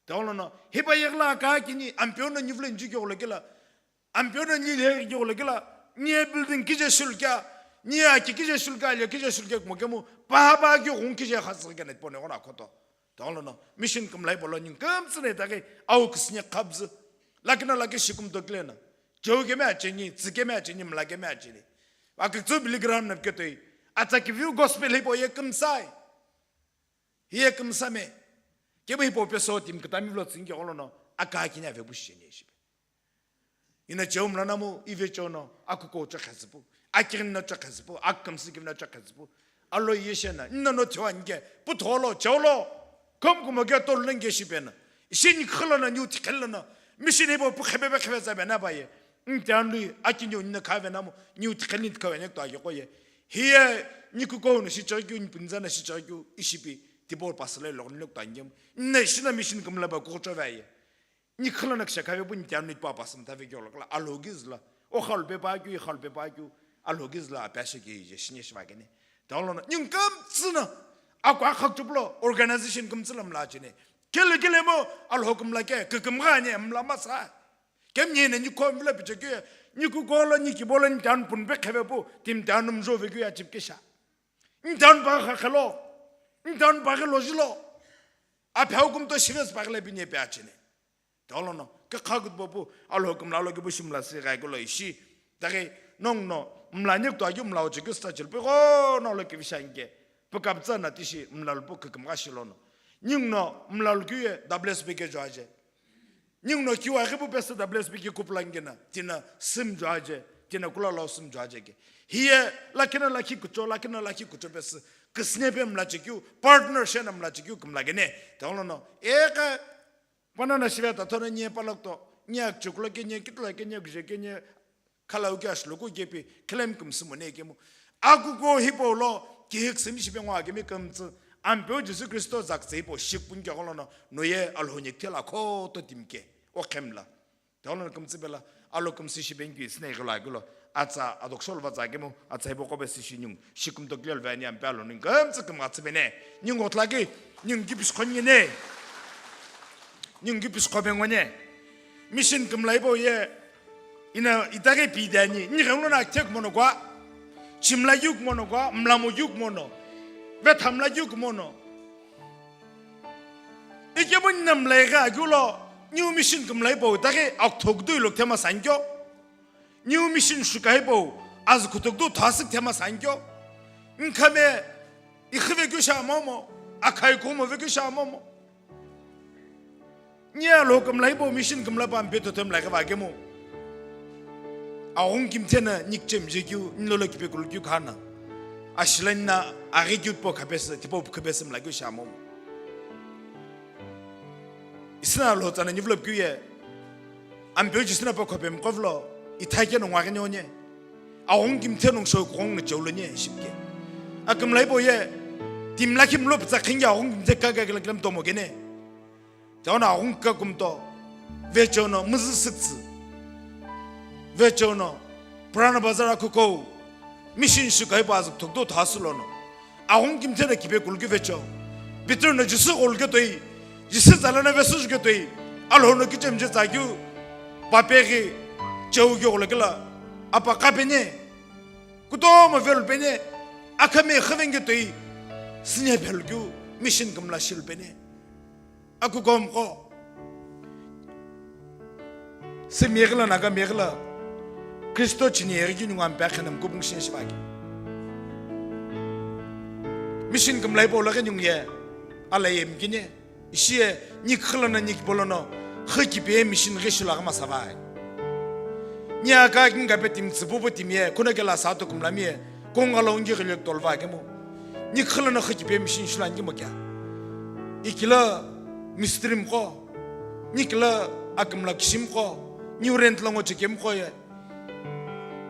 Tanglono, hipa yekla ka kini, ampeo no nyuvle nju ke olekela. Ampeo no nyi le ke olekela. Nye building kije shulka, nye aki kije shulka, le kije shulka mo kemu, pa pa ke gung kije khasike ne pone ona koto. Tanglono, mission kümlai polo nyung kümtsü ne take, au küsüne khabzü. Lakina lake shikum doklena. Cheu keme acheni, tsi keme acheni, mla keme acheni. Akütsü Billy Graham na ketoi. Atsa kiviu gospel hipo ye kümsai. Hiye kümsame. Kebe hipo peso tim kütami vlo tsingi olono. Aka kini ave busheni shibe. Ina cheum lana mu, ive chono, akuko chakhazipu, akirin na chakhazipu, akkamsikim na chakhazipu. Alo yeshena, nna no thiwa nge, putholo, cholo, kom kumo ge tol nge shipena. Ishi ni khla na nyu tikhel na, mission hibo pu khebe be khebe zabe na baye. Ntian lui, akinyo nna khave na mo, nyu tikhel ni tkawe ne to ayo koye. Hiye, ni kuko no shi chakyu, ni punza na shi chakyu, ishipi, tibor pasle lo ne to angem. Nna ishi na mission kumla ba ko chove ye. Ni khla na kshakave pu ni tian ni pa pasam ta ve kyolo kla, alo gizla. O khalpe pa kyu, i khalpe pa kyu, alo gizla, apashe ke ye shine shiva kene. Tanglono, nyung kümtsü na, akwa khak chuplo, organization kümtsü la mla chine. Kele kele mo, alo kümla ke, küküm ga ne, mla masa. Kem nye ne ni kom vla piche ke, ni ku kolo, ni ki bolo, ni tan pun pe kheve pu, tim tan um jo ve kyu ya chip ke sha. Ni tan pa kha khelo, ni tan pa ke lo jilo. Apha hukum to shives pa le binye pe achine. Tolono, ke khagut bopu, alo kümla lo ke bu shimla si gai kulo ishi. Dagi, nong no, mla nyuk to ayu mla oche kyu sta chil pe go, no lo ke vishange. Pe kaptsa na tishi, mla lo pu ke kümga shilono. Nyung no, mla lo kyu ye, W S B ke jo aje. Nyung no kyu a ke bu pesa W S B ke kupla nge na, tina sim jo aje, tina kula lo sim jo aje ke. Hiye, lakina laki kucho, lakina laki kucho pesa, kisne pe mla che kyu, partner she na mla che kyu, kümla gene. Tolono, eka, Panana shive ta thona nye palak to, nye akchuk lo ke nye kitla ke nye gje ke nye khalau ke ashlo ko ke pi, khlem kümsü mo ne ke mo. Akuko hipo lo, ki hik simi shipe ngwa ke mi kümtsü, ampeu Jesu Kristo zak tsei po shik pun ke kolono, no ye alhonyek thela kho to tim ke, o khemla. Tolono kümtsü bela, alo kümsü shiben ki sine gila gilo. Atsa adok shol va tsage mo, atsa ibo kobe si shi nyung, shikum tok lel vani ampe alo ning kümtsü küm atsa bene. Nyung otla ki, nyung ki pish khon ne. Ningu keu pisü qhope ngone. Mission kümla hipau ye, ina itaghi pide ani, nighengu lono akithe kumono kua, chimla keu kumono kua, mlamo keu kumono, vethamla keu kumono. Ikemu nina mlai ghi akeu lo, niu mission kümla hipau itaghi akutho kudu ilo kithema sankyo. Niu mission shuka hipau, azü kutukutu thasü kithema sankyo. Nkhame, ikhive keu sha momo, akhai kumo ve keu sha momo. Nia lo kümla hipau mission kümla pa mpe totem la keva kemu. Aghungu kimthe na nikichemje keu, nilolo kipe kulu keu khana. Ashila nina aghi keu po khapesü, tipau khapesü mla keu sha momo. Isina lo tsana nivulo keu ye. Ampeu chisina pa khope mqovlo, ithake no ngwaghi nyonye. Aghungu kimthe nungsho kughong na cheulo nye shipke. Akümla hipau ye, timla kimlo putsa khingi aghungu kimthe kaka kila kilam tomo gene. Tiaona aghungu kakumto, vechono, muzü süktsu. Vechono, Purana Bazar akuko, mission shuka hipau azü kutukutu thasü lono. Aghungu kimthe na kipe kulu keu vecho. Peter no Jisü gholo keu toi, Jisü tsala na vesü ju keu toi, Alhou no kichemje tsa keu, pape ghi, cheu keu gholo kela, apa kapene, kutomo velu pene, akhame khavenge toi, sinya velu keu, mission kümla shilu pene. Akuko mqo. Sü mighila naga mighila. Kristo chini yeghi kini ngam pe akhanam kubung shin shibaki. Mission kümla hipau laghi ningu ye. Ala ye mkine. Ishi ye nikhila na nikbolo no. Khakipe mission ghi shila gama savai. Nia ka king gape tim tsibubu tim ye. Kuna kela sato kümla mi ye. Kongala ungi ghilek tolva kemu. Nikhila na khakipe mission shila ngimo kya. Ikila mistri mqo. Nikila akümla kishim qo, new rent la ngo chekem qo ye.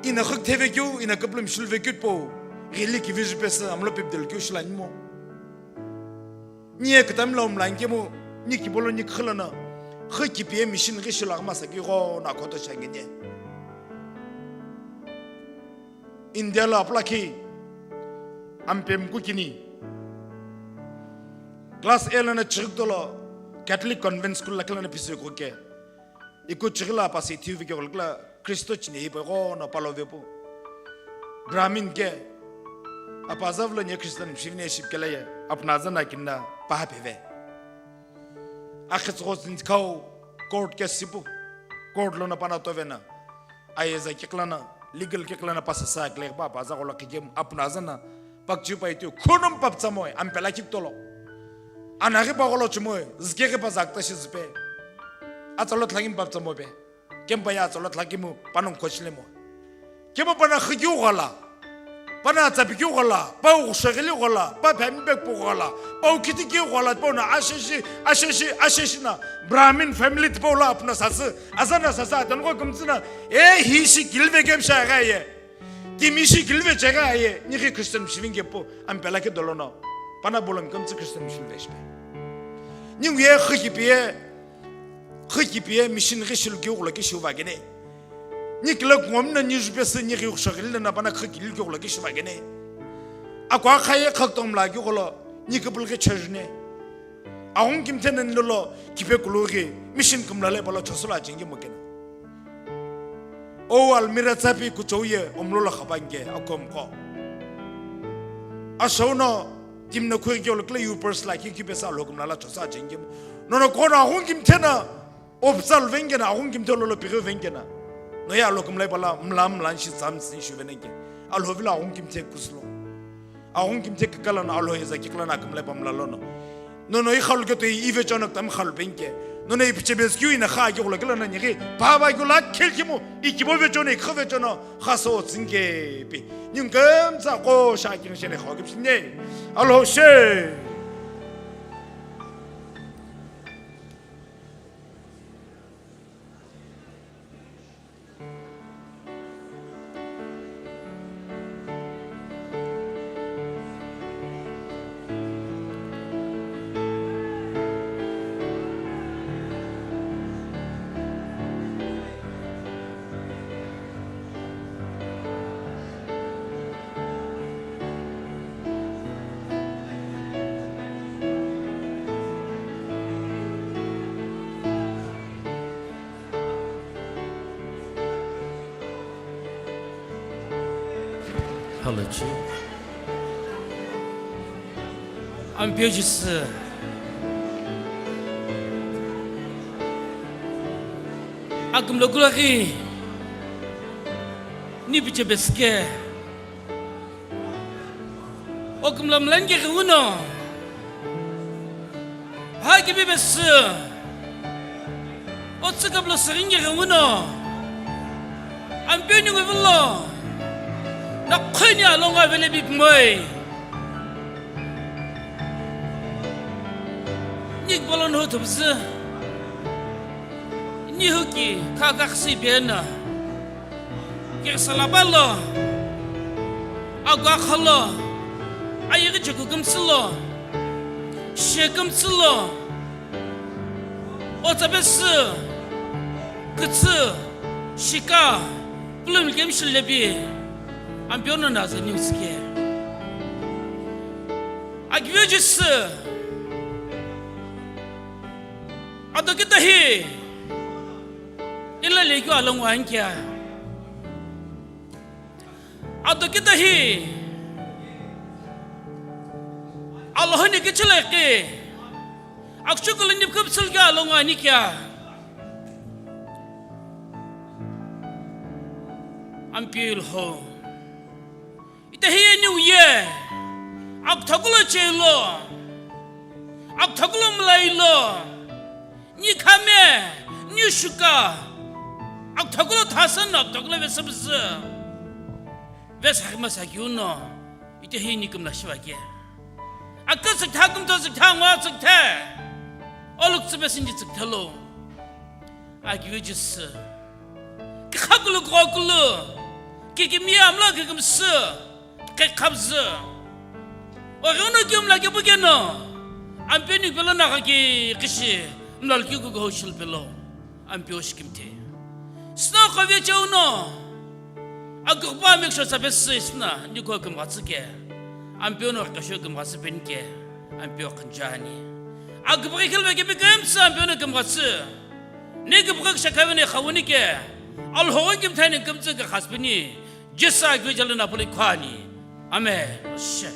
Ina khak theve keu, ina kaplum shul ve keu po, ghili ki viju pesa, amlo pep del keu shila nimo. Ni ye kitam la umla ngemo, ni ki bolo ni khilana, khakipe mission ghi shila ma sa ki go na khoto shange nye. India lo apla khi, ampem ku kini. Class A lana chigdolo Catholic Convent School la khlana pisi ko ke. Iku chigla pasi thiu vike golkla Kristo chine hi pego no palo vepu. Brahmin ke. Apa zavlo nye Christian shivne ship kelaye. Apna zana kinna pa peve. Akhitso zintkau court ke sipu. Court lona pana tovena. Ayeza kiklana, legal kiklana pasa sa kle ba ba za gola kijem apna zana, pakchu pa itu khunum pap tsamoi, ampela kiktolo. Anagi pa golo chumoi, zke ke pa zakta shi zpe. Atsalo thlangim pap tsamoi pe. Kempa ya atsalo thlakimu, panung kochlemo. Kemo pana khikyu gola. Pana tsapi kyu gola, pa ushagili gola, pa pembe pu gola, pa ukiti kyu gola, pa na asheshi, asheshi, asheshi na Brahmin family tipo la apna sasa, azana sasa, tan ko kumtsina, e hi shi kilve kem sha ga ye. Timi shi kilve che ga ye, ni ki Christian shiving ke po, ampela ke dolono. Pana bolom kumtsi Christian shiving ve shi. Ni ye khiki pie, khiki pie mission ke shil kyu gola ke shuva gene. Ni kila ngomna ni jupesi ni ri ushagili na bana khakili kyo la kishiva gene. Akwa khaye khaktom la kyo lo ni kapul ke chajne. Aung kimthe nan lolo kipe kulu ke mission kumla le bala chosula chingi mokena. O almira tsapi kuchouye omlo la khabange akom ko. Ashono timna khwe kyo kle upers la ki kipesa lo kumla la chosa chingi. Nono kono aung kimthe na Opsal vengena, aghung kimthe lolo pighi vengena. No ya alo kumlai pala, mla mla nshi tsam tsi shu venenge. Alo vila aghung kimthe kuslo. Aghung kimthe kakala na alo yeza kikla na kumlai pa mla lono. No no i khalu keto i ve chono tam khalu benke. No no i piche bes kyu ina kha ki gula kila na nyigi. Pa ba gula khel kimu, i kibo ve chono, i kha ve chono, kha so tsinge pi. Nyung kem tsa ko sha king shene kho kipsine. Alo she. Apology. Ampeu Jisü. Akümlo kulaki. Ni piche beske. Okümlo mlani ke khuno. Hakibi besü. Otsükaplo seringe khuno. Ampeu ni nguvilo. Na khweni alonga vele bipmoi. Nik bolon ho thubzü. Ni huki kha kaksi bena. Kesa lapa lo, agwa kha lo, ayeghi chekhu kümsü lo, she kümsü lo, otsa pesü, kütsü, shika, pulumi kemi shilebi, Ampeu no naza ni usike. Akiveo Jisü, ado kita hi, ila lekeu alongu ankia. Ado kita hi, Allahuni kichileki, akchukulu nipküpsülki alongu anikia. Ampeu Ilho. Itehi eni uye, akuthakulo chelo, akuthakulo mlailo, ni khame, ni shuka, akuthakulo thasan, akuthakulo vesabzü, vesakma sakiuno, itehi eni kümla shivake. Akütsüktha kümtho tsüktha ngwa tsükthe, oluk tsübe sinji tsükthelo, akiu Jisü. Kikhakulu kokulu, kikimiya mla kikimsü, kekhabzü. Oghono kiumla kibukeno, Ampeu ni pelo na kaki kishi, mlal kiku go shil pelo, Ampeu shikimthe. Sna kave cheuno, agukba miksho sabe sna, niko kimgatsike, Ampeu no kasho kimgatsi penke, Ampeu kanjani. Agukba kilbe kibi kemsa Ampeu no kimgatsi. Ni kipghi kishakhaveni khawuni ke, Alhoghi kimthani kimtsü ke khasbini, Jisü akivejalo napoli khwani. Amen. She.